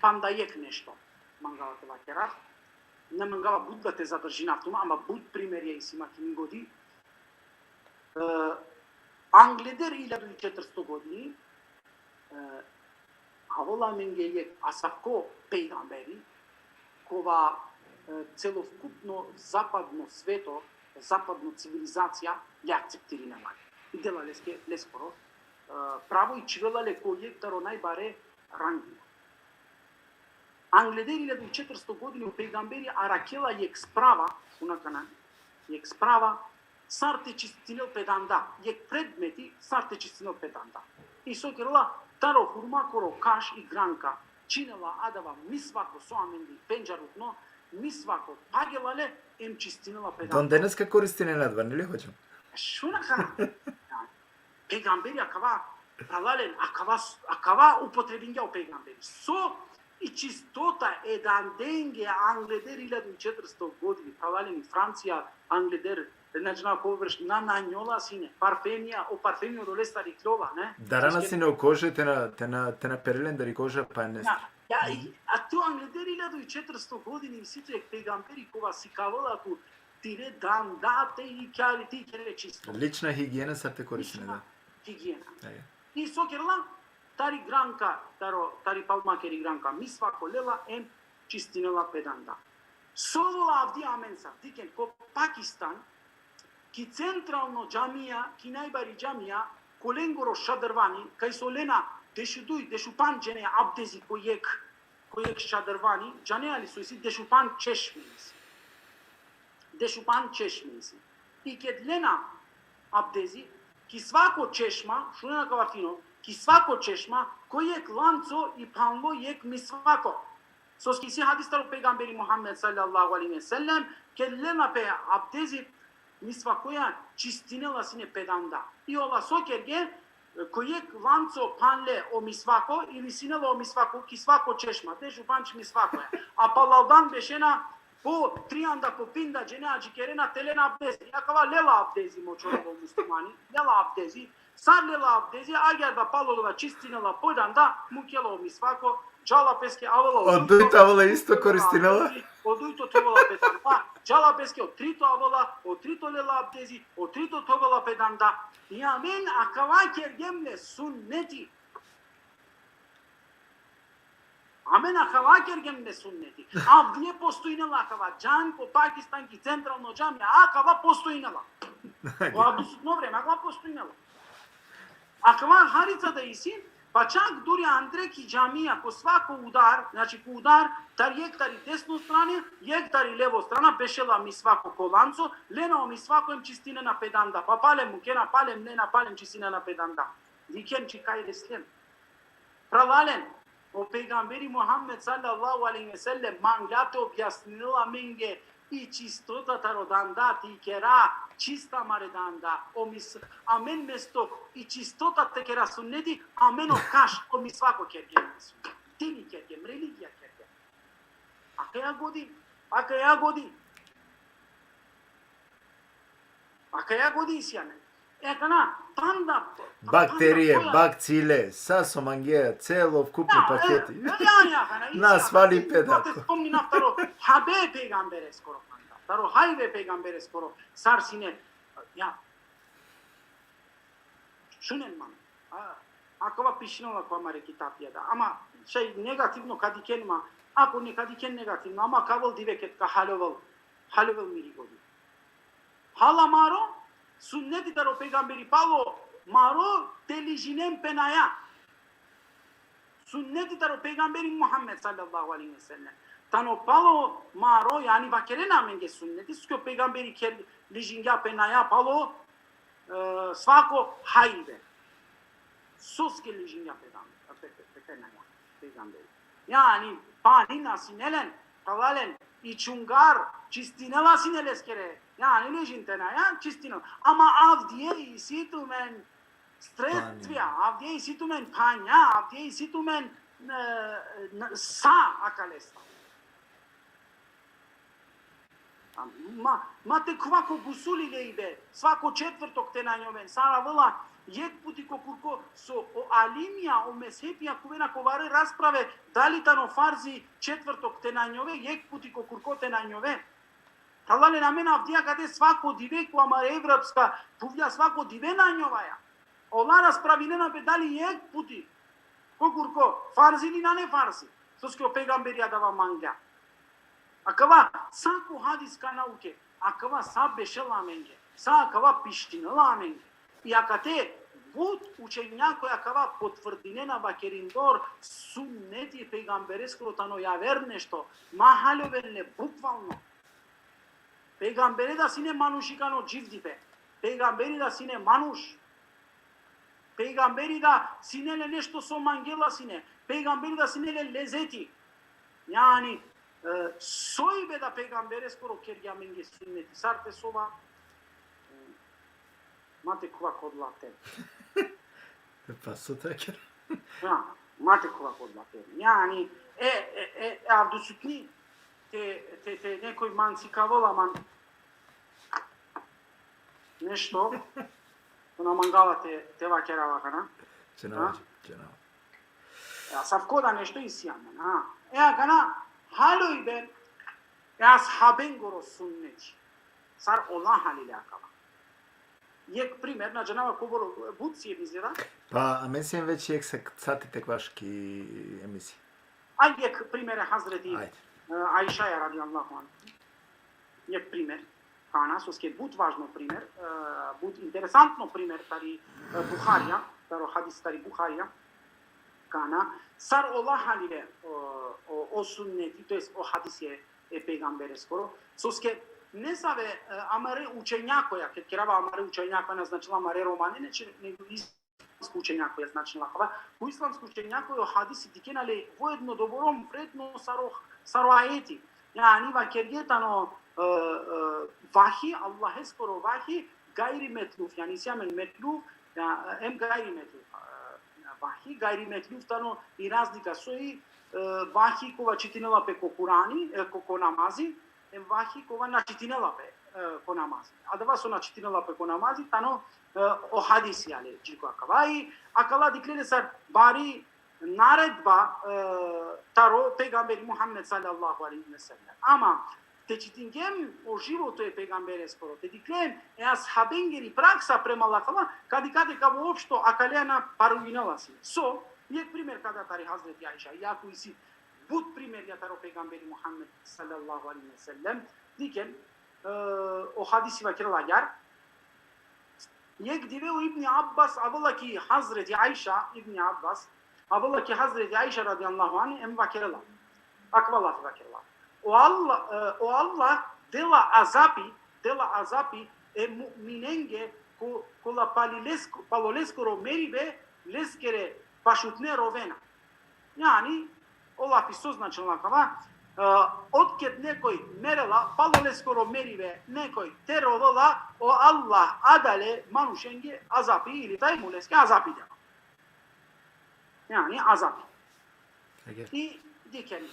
panda jekh nešto, mangava te vakerav. Na mangava but da te zadržinav tumen, ama but primerija isi ma ki mi godi. E, angleder iljadu i četiristo godini, e, avela amenge jekh asavko pejgamberi, kova, e, celokupno zapadno sveto, zapadno civilizacija le akceptirinela. I dela leske, leskoro, e, pravo i čhivela le ko jekh taro najbare rangi. Angleder iljadu i četiristo godini o pejgamberi arakhela jekh sprava, šun akana, jekh sprava, sar te čistinel pe danda, jekh predmeti, sar te čistinel pe danda. I so kerela, taro hurmakoro kaš i granka, činela adava misvako so amen di pendžarutno, misvako pagela le, em čistinela pe danda. Dondeneska koristinena adava, neli, hodža? Šun akana. Pejgamberi akava, phralalen, akava, akava upotrebingja o pejgamberi. So i čistota e dandenge angleder iljadu i četiristo godini, phralalen, i Francija angleder, na džanav ko vrš, na nanjola sine, parfemija, o parfemi odolestar ikljola, ne? Darana sine o kože, te na, te na, te na perel lendar i koža, pa ne. Ja, ja, i, a tu angleder iljadu i četiristo godini isi tu jekh pejgamberi kova sikavela tu tire dandate i kjari te ikere čisto. Lična higijena sar te koristine, da. Higijena. Ajde. I so kerela, tari granka, taro, tari palmakeri granka, misvako lela em čistinela pe danda. So avela avdi amen sar, dikhen, ko Pakistan, ki centralno džamija, ki najbari džamija, ko lengoro šadrvani, kaj so lena dešuduj, dešupandž džene abdezi ko jekh, ko jekh šadrvani, džanea li so isi, dešupandž češme isi. Dešupandž češme isi. I ked lena abdezi, ki svako češma, šunen akava fino, ki svako češma, ko jekh lanco i phanlo jekh misvako. Soske isi hadis taro pejgamberi Muhammed sallallahu alejhi ve sellem, ked lena pe abdezi, misvakoja čistinela sine pe danda. I ola so kerge, ko jekh lanco phanle o misvako, i visinela o misvako ki svako češma, dešupandž misvakoja. A palaldan bešena po trianda, po pinda džene adžikerena te len abdezi. Akava lela abdezi, mo čororo muslimani, lela abdezi. Sar lela abdezi, agjaar da palo dova čistinela pe danda, mukela o misvako, džala peske, avela o dujto, avela isto, koristinela. O dujto te ovela pe danda, džala peske, o trito avela, o trito lela abdezi, o trito te ovela pe danda. I amen akava kergjem le sunneti. Amen akava kergjem le sunneti. Avdive postojinela akava. Džan ko Pakistan ki centralno džamija, akava postojinela. O avdisutno vreme, akava postojinela. Akava harica da isi, pa čak duri andre ki džamija, ko svako udar, znači ko udar, tari jekh tari desno strane, jekh tari levo strana, bešela misvako ko lanco, lena o misvako em čistinena pe danda, pa palem mukena, palem lena, palem čistinena pe danda. Dikhen či kaj reslen. Phralalen, o pejgamberi Muhammed sallallahu alejhi ve sellem mangla te objasninel amenge i čistota taro danda te ikera čista amare danda. O mis-, amen mesto i čistota te kera sunneti, amen o kaš, o misvako kergjem sunneti. Dini kergjem, religija kergjem. Akaja godi, akaja godi. Akaja godi isi amen. E, akana, panda, bakterije, panda, bakcile, sa so mangea, celokupni paketi. Ja, ja, ja, akana, isi. Na svali pe da. Te spomninav taro habe pejgambereskoro panda. Taro habe pejgambereskoro, sar sine, ja. Šunen man. A, akava pišinela ko amare kitapija da. Ama šaj negativno ka dikhen ma, ako ne ka dikhen negativno, ama ka avel dive ked ka haljovel, haljovel miri godi. Hala maro, sunneti taro pejgamberi palo maro te ližinen pe naja. Sunneti taro pejgamberi Muhammed sallallahu alejhi ve sellem. Tano palo maro, jani vakerena amenge sunneti, soske o pejgamberi kher ližingja pe naja palo, e, svako hajbe. Soske ližingja pe dam-, pe, pe, pe, pe naja, pejgamberi. Jani, pani na sine len, phralalen, i čungar, čistinela sine leskere. Jani, ližin te naja, čistinela. Ama avdive isi tumen sredstvija, avdive isi tumen panja, avdive isi tumen, e, n-, sa akalesta. Ma, ma te khuva ko gusuli lejbe, svako četvrtok te nanjoven, sar avela jekh puti ko kurko, so o alimija, o mezhepija khuvena ko vare rasprave, dali tano farzi četvrtok te nanjove, jekh puti ko kurko te nanjove. Phralalen, amen avdive akate svako dive ko amare evropska phuvlja svako dive nanjovaja. Ola raspravinena pe dali jekh puti ko kurko farzi ili nane farzi. Soske o pejgamberi adava mangla. Akava sa ko hadis ka nauke, akava sa bešela amenge, sa akava pištinela amenge. I akate but učenjakoja akava potvrdinena vakerindor sunneti e pejgambereskoro tano javer nešto, ma haljoven le bukvalno. Pejgamberi da sine manušikano dživdipe. Pejgamberi da sine manuš. Pejgamberi da sine le nešto so mangela sine. Pejgamberi da sine le lezeti. Jani, e, soj be da pejgambereskoro kergja amenge sunneti. Sar te sova, e, ma te khuva ko dlater. Pa so te ker? Ja, ma te khuva ko dlater. Jani, e, e, e, e avdisutni te, te, te nekoj man sikavela man nešto, ona mangava te, te vakerav akana. Džanava, džanava. E, asavko da nešto isi amen, ha. E, akana haljojben e ashabengoro sunneti. Sar ola halile akava. Jekh primer, na džanava kobor, but si e bizera. Pa, amen siem već jekh sa-, sati te kvaš ki emisija. Aj jekh primer e Hazreti, Ajde. e, Aišaja radijallahu anha. Jekh primer. Kana, soske but važno primer, e, but interesantno primer tari, e, Buharija, taro hadis tari Buharija. Kana, sar ola halile, o, o, o sunneti, to jest o hadisi e, e pejgambereskoro. Soske nesave, e, amare učenjakoja, ked kerava amare učenjakoja, na značila amare romane, ne, nego islamsko učenjakoja, značila akava. Ko islamsko učenjakoja o hadisi dikhena le voedno doborom vredno sar o, sar o ajeti. Jani vakerge tano, e, e, vahi, Allaheskoro vahi, gajri metluf, jani isi amen metluf, ja, em gajri metluf, e, vahi, gajri metluf tano i razlika soj, e, vahi kova čitinela pe ko Kurani, e, ko, ko namazi, em vahi kova na čitinela pe, e, ko namazi. Adava so na čitinela pe ko namazi, tano, e, o hadisi ale, dži ko akava. I akala dikhle le sar bari naredba, e, taro pejgamberi Muhammed sallallahu alejhi ve sellem. Ama te čitingjem o životo e pejgambereskoro, te dikhljem e ashabengeri praksa prema akala, ka dikha deka uopšto akaleja na paruinela sine. So, jekh primer ka da tari Hazreti Aiša, iako isi but primerja taro pejgamberi Muhammed sallallahu alejhi ve sellem, dikhen, e, o hadisi vakerela agjaar, jekh dive o Ibni Abbas avela ki Hazreti Aiša, Ibni Abbas, avela ki Hazreti Aiša radijallahu anha, em vakerela. Akava lafi vakerela. O Allah, e, o Allah dela azapi, dela azapi e mu'minenge ko, kola pali lesko-, palo leskoro meribe, leskere pašutne rovena. Jani, o lafi so značinela akava, e, otked nekoj merela, palo leskoro meribe, nekoj te rovela, o Allah adale manušenge azapi ili taj muleske azapi dela. Jani, azapi. Agjaar. I dikhen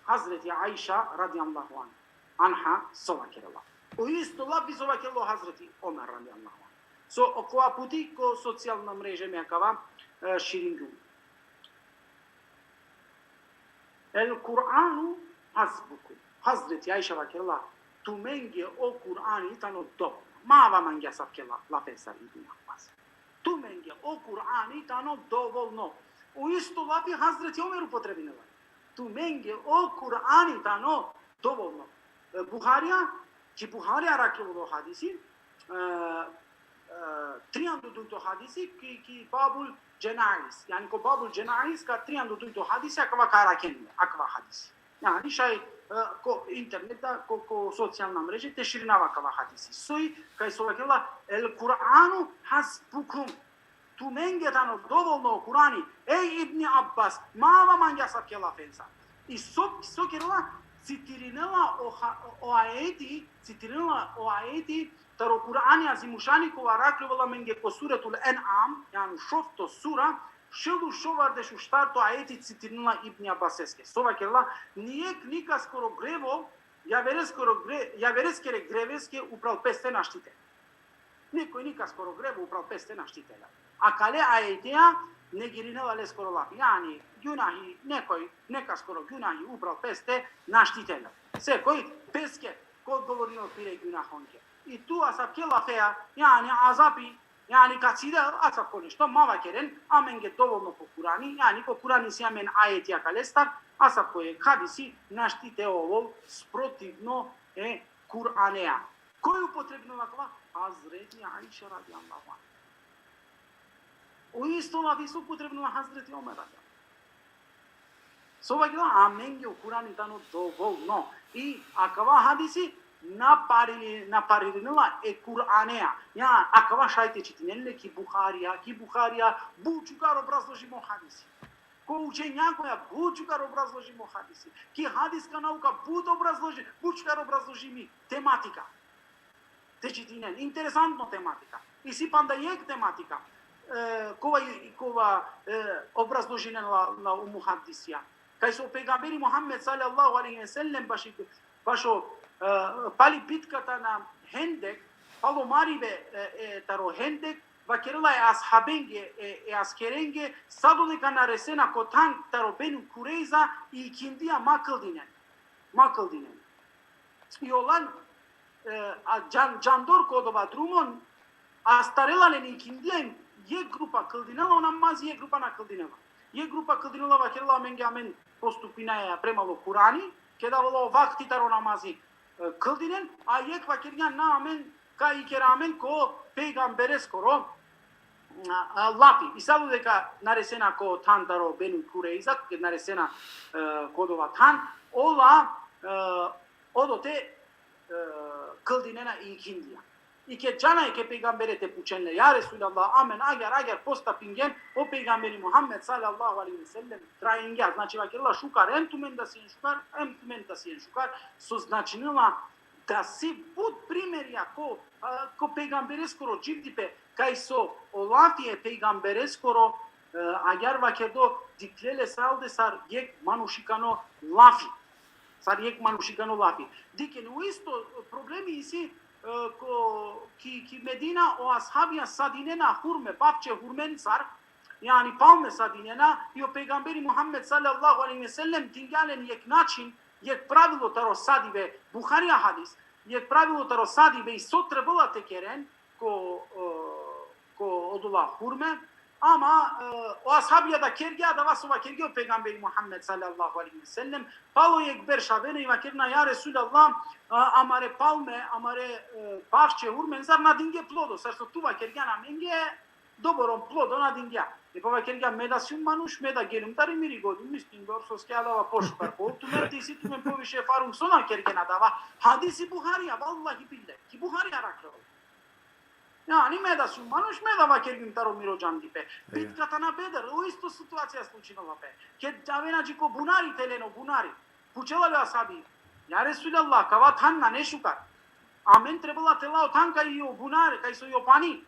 Hazreti Aiša radijallahu anha, anha so vakerela. O isto lafi so vakerela o Hazreti Omer radijallahu anhu. So, okova puti ko socijalna mreže me akava, e, širingjum. El Kur'anu hasbukum. Hazreti Aiša vakerela, tumenge o Kur'ani tano dovoljno. Ma ava mange asavke la-, lafe sar Ibni Abbas. Tumenge o Kur'ani tano dovoljno. O isto lafi Hazreti Omer upotrebinela. Tumenge o Kur'ani tano dovoljno. E, Buharija, ki Buharija arakhljovela o hadisi, e, e, trianda u dujto hadisi, ki, ki Babul Dženaiz. Jani ko Babul Dženaiz, ka trianda u dujto hadisi, akava ka arakhen, akava hadisi. Jani šaj, e, ko interneta, ko, ko socijalna mreže, te širinava akava hadisi. Soj, kaj so vakerela, el Kur'anu hasbukum. Tumenge tano dovoljno o Kur'ani. Ej Ibni Abbas, ma ava mange asavke lafenca. I so, so kerela, citirinela o ha-, o ajeti, citirinela o ajeti, taro Kur'ani Azimušani kova arakhljovela amenge ko Suretul En'am, jani šovto sura, šel u šovardeš u štarto ajeti citirinela Ibni Abbaseske. So vakerela, nijekh nikaskoro grevo, javereskoro gre-, javereskere greveske upral peste našti te. Nikoj nikaskoro grevo upral peste našti te. Akale ajeteja negirinela leskoro lafi. Jani, gunahi, nekoj, nekaskoro gunahi upral peste našti te. Sekoj peske ka odgovorinel pire gunahonge. I tu asavke lafeja, jani azapi, jani ka cidel, asavko nešto, ma vakeren, amenge dovoljno ko Kur'ani, jani ko Kur'ani isi amen ajeti akalestar, asavko jekh hadisi našti te ovol sprotivno e Kur'aneja. Koj upotrebinela akava? Hazreti Aiša radijallahu anha. O isto lafi so upotrebinela Hazreti Omer, radijallahu anhu. So vakerela, amenge o Kurani tano dovolno. I akava hadisi na parili-, na paririnela e Kuranea. Ja, akava šaj te čitinen le ki Buharija, ki Buharija, but šukar obrazložimo hadisi. Ko učenjakoja, but šukar obrazložimo hadisi. Ki hadiska nauka, but obrazloži-, but šukar obrazložimi tematika. Te čitinen, interesantno tematika. Isi panda jekh tematika, e, kova, kova, e, obrazložinena la, la o muhadisija. Kaj so pejgamberi Muhammed sallallahu alejhi ve sellem baši, bašo, e, pali bitka tana Hendek, palo maribe, e, e, taro Hendek, vakerela e ashabenge, e, e askerenge, sa dodeka na resena ko than taro Benu Kurejza, i ikindija ma kldinen. Ma kldinen. I olan, e, a, džan-, džandor ko odova drumo, astarela len ikindija, jekh grupa kldinela o namazi, jekh grupa na kldinela. Jekh grupa kldinela, vakerela, amenge, amen postupinaja prema lo Kurani, keda avela o vakti taro namazi, e, kldinen, a jekh vakergja na, amen ka ikera amen ko pejgambereskoro, a, a, lafi. I sa dodeka na resena ko than taro Benu Kurejza, ked na resena, e, ko odova than, ola, e, odote, e, kldinena i ikindija. I ked džana e ke pejgambere te pučen le, ja Resulallah, amen agjar, agjar postapingjen, o pejgamberi Muhammed sallallahu alejhi ve sellem trajingja. Znači, vakerela šukar, em tumen da sien šukar, em tumen da sien šukar, so značinela da si but primerija ko, a, ko pejgambereskoro dživdipe, kaj so o lafi e pejgambereskoro, e, agjar vakerdo, dikhle le sa alde sar jekh manušikano lafi. Sar jekh manušikano lafi. Dikhen, o isto problemi isi, e, ko, ki, ki Medina o ashabija sadinena hurme, bavče hurmencar, jani palme sadinena, i o pejgamberi Muhammed sallallahu alejhi ve sellem dingja len jekh način, jekh pravilo taro sadibe, Buharija hadis, jekh pravilo taro sadibe i so trebela te keren ko, e, ko odola hurme, ama, e, o ashabija da kergja adava so vakergja o pejgamberi Muhammed sallallahu alejhi ve sellem, palo jekh berš avena i vakerena, ja Resulallah, e, amare palme, amare, e, bavče hurmencar na dinge plodo, sar so tu vakergjan amenge, dobor o plodo na dingja. E pa vakergja, me da sijum manuš, me da geljum tari miri godi, mislim, dor soske adava pošukar pol, tumen te isi tumen poviše farum, so na kergjen adava. Hadisi Buharija, vallahi billahi, ki Buharija arakhlo. Jani me da sijum manuš, me da vakergjum taro miro džandipe. Bitka tana Bedr, o isto situacija slučinela pe. Ked avena dži ko bunari te len o bunari. Pučela le o ashabi, ja Resulallah, kava than nane šukar. Amen trebela te la o than kaj i o bunari, kaj so i o pani.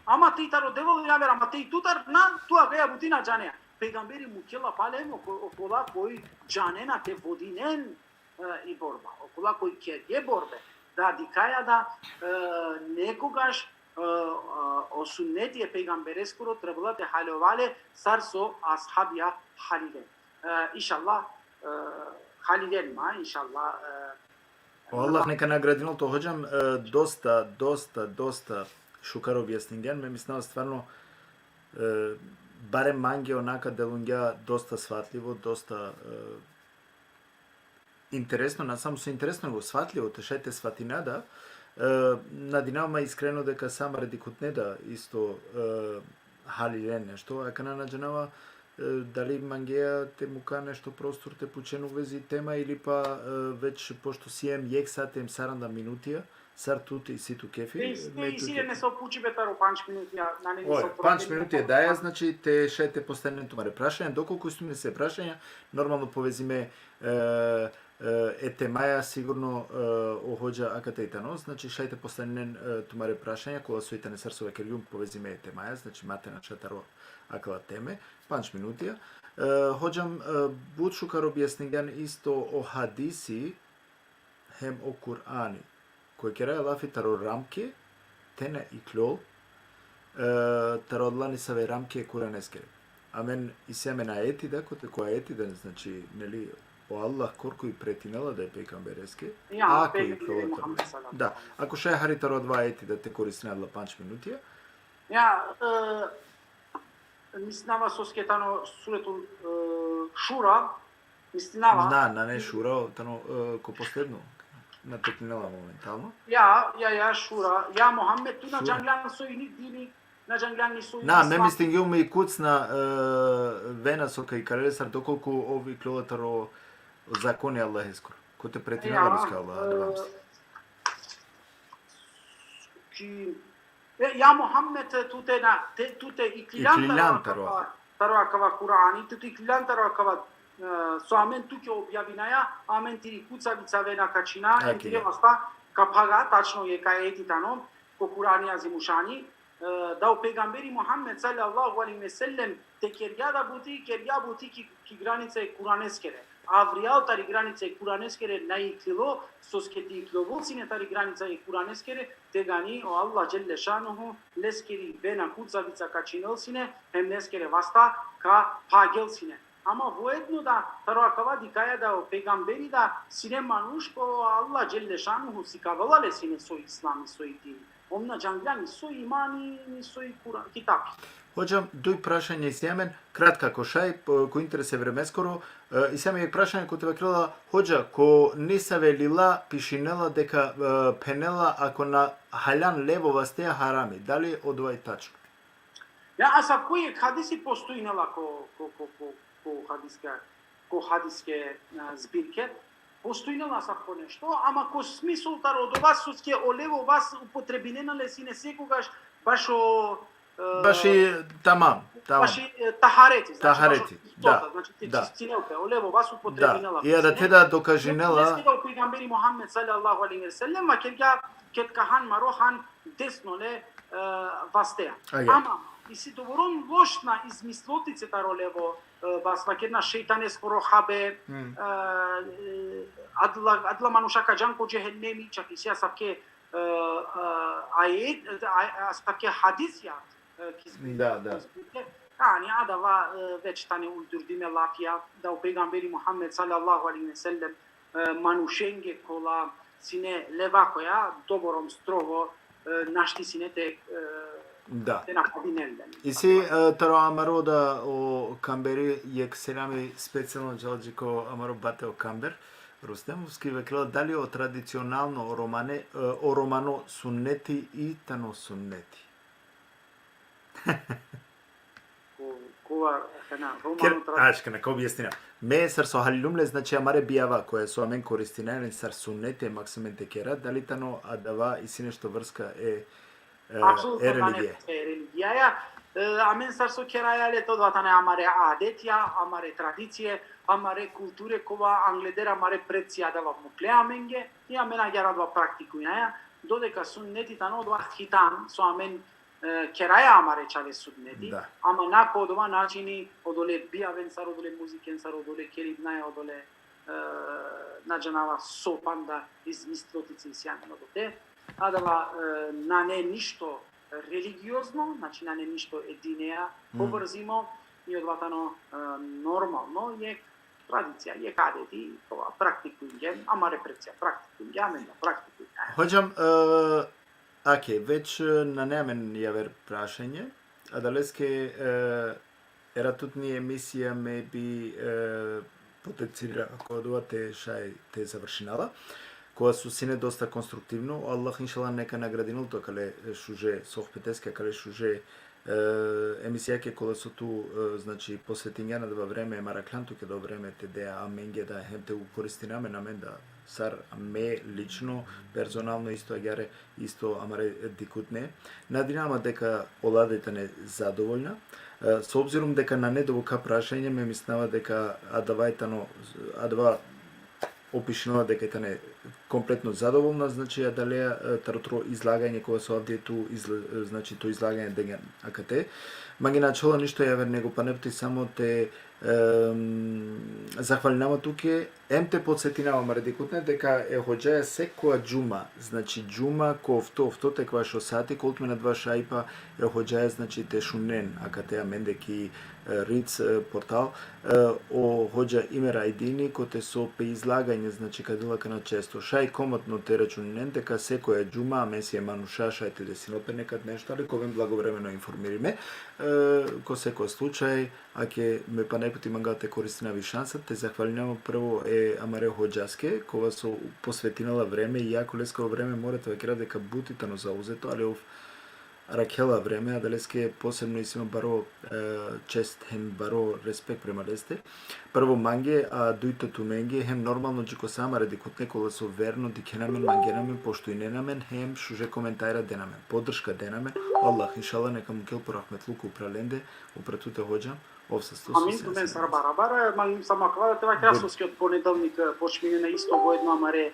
Ama te i taro Devel javer, ama te i tutar na, tu akaja buti na džanea. Pejgamberi mukela palem o ko-, okola koj džanena te vodinen, e, i borba. Okola koj kerge borbe. Da dikhaja da, e, nekogaš, e, e, o sunneti e pejgambereskoro trebela te haljova le sar so ashabija halile. E, inšallah, e, halilen ma, inšallah, e, O Allah neka nagradinel to, hodžam, e, dosta, dosta, dosta šukar objasningjan. Me mislinava stvarno, e, barem mange onaka delungja dosta svatljivo, dosta, e, interesno, na samo so interesno, nego svatljivo, te šaj te svatina da. E, nadinava ma iskreno deka sa amare dikhutne da isto, e, halilen nešto, akana na džanava, e, dali mangea te muka nešto prostor te pučen u vezi tema ili pa, e, već pošto siem jekh sat em saranda minutija, sar tut isi tu kefi, e, me tu isi kefi. Isi le neso pučibe taro pandž minutija, nane neso problem. Oj, pandž minutija daja, znači, te šaj te postavinen tumare prašanja, dokolku isi tumen se prašanja, normalno povezime, e, e, e temaja, sigurno, e, o hodža akate i tano, znači, šaj te postavinen, e, tumare prašanja, kola so i tane sar so vakergjum povezime e temaja, znači, ma te našaj taro akala teme, pandž minutija. E, hodžam, e, but šukar objasningjan isto o hadisi, hem o Kur'ani. Koj keraja lafi taro ramke, te na iklol, e, taro adala nesave ramke Kur'aneskere. Amen, isi amen ajeti da, kote ko ajeti da, znači, neli, o Allah korkori pretinela da e pejgambereske, ja, ako pejgamberi iklola taro. Muhammed sallallahu alejhi ve sellem. Da, ako šaj hari taro adava ajeti da te koristina adala pandž minutija. Ja, e, mislinava soske tano suretul, e, Šura, mislinava. Na, nane Šura, tano, e, ko posledno. Na tekninela momentalno. Ja, ja, ja, Šura. Ja, Muhammed, tu na džangjan so i dini, Na džanglan ni so i Na, me islam. mislingjum i kucna e, vena so ka ikalel sar dokolku ov ikljola taro zakoni Allaheskoro. Kote pretinela Ja, ruska Allah, e, adava misli. Ki, e, ja Muhammed, tute na, te, tute iklilan Iklilan taro taro. Akava, taro Akava Kurani, tute iklilan taro Akava, e, so amen tuke objavinaja, amen tiri kucavica vena ka čhina, em Okej, tire ja. Vasta ka phaga, tačno jekh ajeti tano, ko Kurani Azimušani, e, da o pejgamberi Muhammed sallallahu alejhi ve sellem te kergja da buti, kergja buti ki, ki granica e Kuraneskere. Avrijal tari granica e Kuraneskere na iklilo, soske te ikljovel sine tari granica e Kuraneskere, tegani o Allah dželle šanuhu leskiri vena kucavica ka čhinel sine, hem leskere vasta ka phagel sine. Ama voedno da, taro Akava dikhaja da o pejgamberi da sine manuš ko Allah dželle šanuhu sikavela le sine so islami, so i dini. Ov na džangla ni so imani, ni so i Kurani, kitabi. Hodžam, duj prašanja isi amen, kratka ko šaj, po, ko interes e vremeskoro, e, isi amen jekh prašanje kote vakerela, hodža, ko nesave lila pišinela deka, e, phenela ako na haljan levo vasteja harami, dali odova i tačno? Ja, asavko jekh hadisi postojinela ko, ko, ko, ko, ko hadiska, ko hadiske, a, zbirke, postojinela asavko nešto, ama ko smisol taro odova soske o levo vas upotrebinena le sine sekogaš bašo, e, Baši, tamam, tamam. baši, e, tahareti, znači, Tahareti, bašo čistota, da, znači, te da. čistinel pe, o levo vas Da, upotrebinela i da sine. te da dokažinela. Jeste da o pejgamberi Muhammed sallallahu alejhi ve sellem, vakergja ked ka han maro han desno le, e, vasteja. Agja. Ama, isi dovoron lošna izmislotice taro levo, e, vas, vakerena šejtaneskoro habe, Mm. e, adala, adala manuša ka džan ko džehennemi, čak isi asavke, e, e, ajet, a, asavke hadisja, e, ki zbirke, Da, da. ki zbirke. Ani adava, e, već tane ujdurdime lafija, da o pejgamberi Muhammed sallallahu alejhi ve sellem, e, manušenge kola sine levakoja, doborom strogo, e, našti sine te, e, Da. te napadinel len. Isi, e, taro amaro da o kamberi jekh selami specijalno džala dži ko amaro bate o kamber, Rustem, uski vakerela dali o tradicionalno o romane, e, o romano sunneti i tano sunneti. Ko, kova, kana, Ker, romano tra- aškana, ka objasnina. Me sar so halilum le, znači, amare bijava, koja so amen koristinaja len sar sunneti, maksimen te kera, dali tano adava isi nešto vrska e, e, Apsolutno e tane religije. E religija, ja. E, amen sar so keraja le, to da tane amare adetija, amare tradicije, amare kulture, kova angleder amare preci adava mukle amenge, i amen agjaar adava praktikujnaja, dodeka sunneti tano odova hitan, so amen, e, keraja amare čhave sunneti, Da. ama na ko odova načini, odole bijaven sar, odole muziken sar, odole kelibnaja, odole, e, na džanava so panda izmislotice isi amen odote. Adava, e, nane ništo religiozno, znači nane ništo e dineja Mm. povrzimo, i odova tano, e, normalno, jekh tradicija, jekh adeti, kova praktikujnge, amare precija praktikujnge, amen da praktikujnge. Hodžam, e, okej, već, e, nane amen javer prašanje, adaleske, e, era tutni emisija me bi, e, potencira ko odova te šaj te završinava. Kova so sine dosta konstruktivno, Allah inšallah neka nagradinel tu akale šuže sohbeteske, akale šuže, e, emisijake kola so tu, e, znači, posvetingjan adava vreme, marakljan tuke da o vreme te dea amenge da hem te ukoristina amen, amen da sar me lično, personalno isto agjaar, isto amare dikhutne. Nadinama deka ola da tane zadovoljna. E, s obzirom deka nane dovolka prašanje, me mislinava deka adava tano, adava opišinela deka tane kompletno zadovoljna, znači, adalea, e, taro tro izlaganje kova so avdive tu izla-, e, znači, to izlaganje dengjan akate. Mange na ačhola ništo javer nego pana puti samo te, em, zahvalinama tuke, em te podsetinava amare dikhutne deka e hodžaja sekoja džuma, znači, džuma ko ofto, ofto te ekvaš o sati, kol tumen adava šajipa, e hodžaja, znači, te šunen akate amende ki, e, Ritz, e, portal, e, o hodža Imer Ajdini, kote so pe izlaganje, znači, ka dela akana često. Šaj komotno te računinen deka sekoja džuma, amen siem manuša, šaj te desinel pe nekad nešto, ali ka oven blagovremeno informirime. E, ko sekoja slučaj, ake me pana puti mangava te koristinav i šansa, te zahvalinama prvo e amare hodžaske, kova so posvetinela vreme, iako leskoro vreme mora te vakera deka but i tano zauzeto, ali ov rakhela vreme, adaleske posebno isi ma baro, e, čest hem baro respekt prema leste. Prvo mange, a dujto tumenge, hem normalno dži ko sa amare dikhutne kola so verno dikhena amen, mangena amen, poštujnena amen, hem šuže komentara dena amen, podrška dena amen. Allah, inšallah, neka mukel po rahmetluko upra lende, upra tute hodža, ov sasto so. Amin, tumen sar barabar, e, man samo akava te vakera. Bujrum. Soske od ponedelnik, e, počminena isto voedno amare,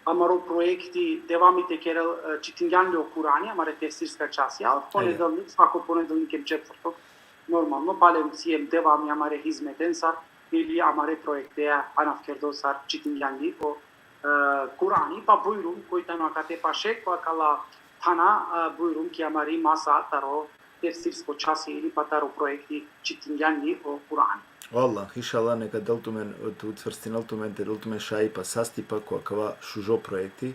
amaro proekti, devami te kerel, e, čitingjan li o Kurani, amare tefsirska časija, od ponedelnik, svako ponedelnik hem četvrtok, normalno, palem siem devami amare hizmetensar, ili amare proekteja anavkerdo sar čitingjan li o, e, Kurani, pa bujrum, koj tano akate paše, ko akala thana, e, bujrum ki amari masa taro tefsirsko časi ili pa taro proekti čitingjan li o Kurani. O Allah, inšallah, neka del tumen, te učvrstinel tumen, te del tumen šajipa, sastipa ko akava šužo proekti.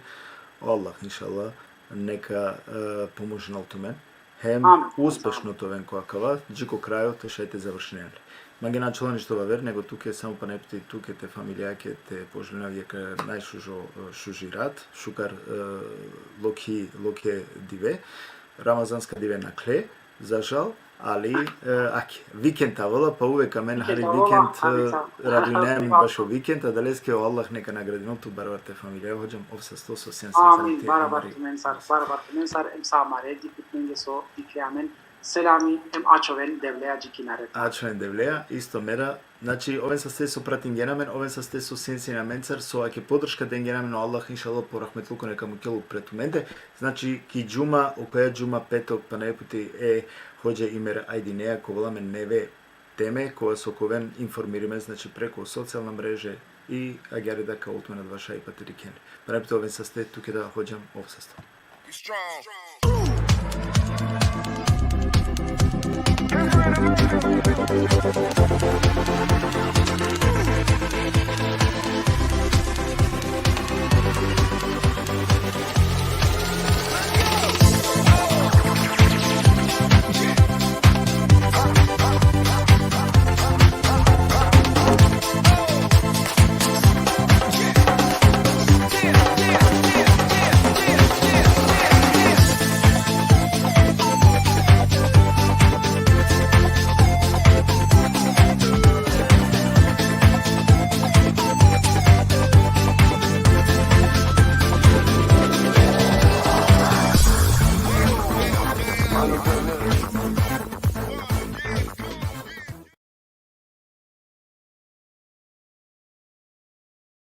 O Allah, inšallah, neka, e, pomožinel tumen. Hem uspešno te oven ko akava, dži ko krajo te šaj te završinen le. Mange na ačhola ništo vaver, nego tuke samo pana jekh puti tuke, te familijake, te poželinav jekh najšužo, e, šuži rat, šukar, e, lokhi, lokhe dive, ramazanska dive nakhle, za žal, ali, e, ake, vikend avela, pa uvek amen hari vikend, e, radujnaja amen bašo vikend, adaleske o Allah neka nagradinel tu barabar te familija, hodžam, ov sasto so sien. Amin, barabar tumen sar, barabar tumen sar, em sa amare dikhutnenge so dikhle amen, selami, em ačhoven Devleja dži kinare. Ačhoven Devleja, isto mera, znači, oven saste so pratingena amen, oven saste so sien sien amencar, so ake podrška dengena amen, o Allah, inšallah, po rahmetluko neka mukel upre tumende. Znači, ki džuma, okoja džuma, petok, pana jekh puti e hodža Imer Ajdineja, ka ovel amen neve teme, kova so ka oven informirimen, znači, preko socijalna mreže i agjaar da ka ovel tumen adava šajipa te dikhen. Pana jekh puti oven saste, tuke da hodžam, ov sasto.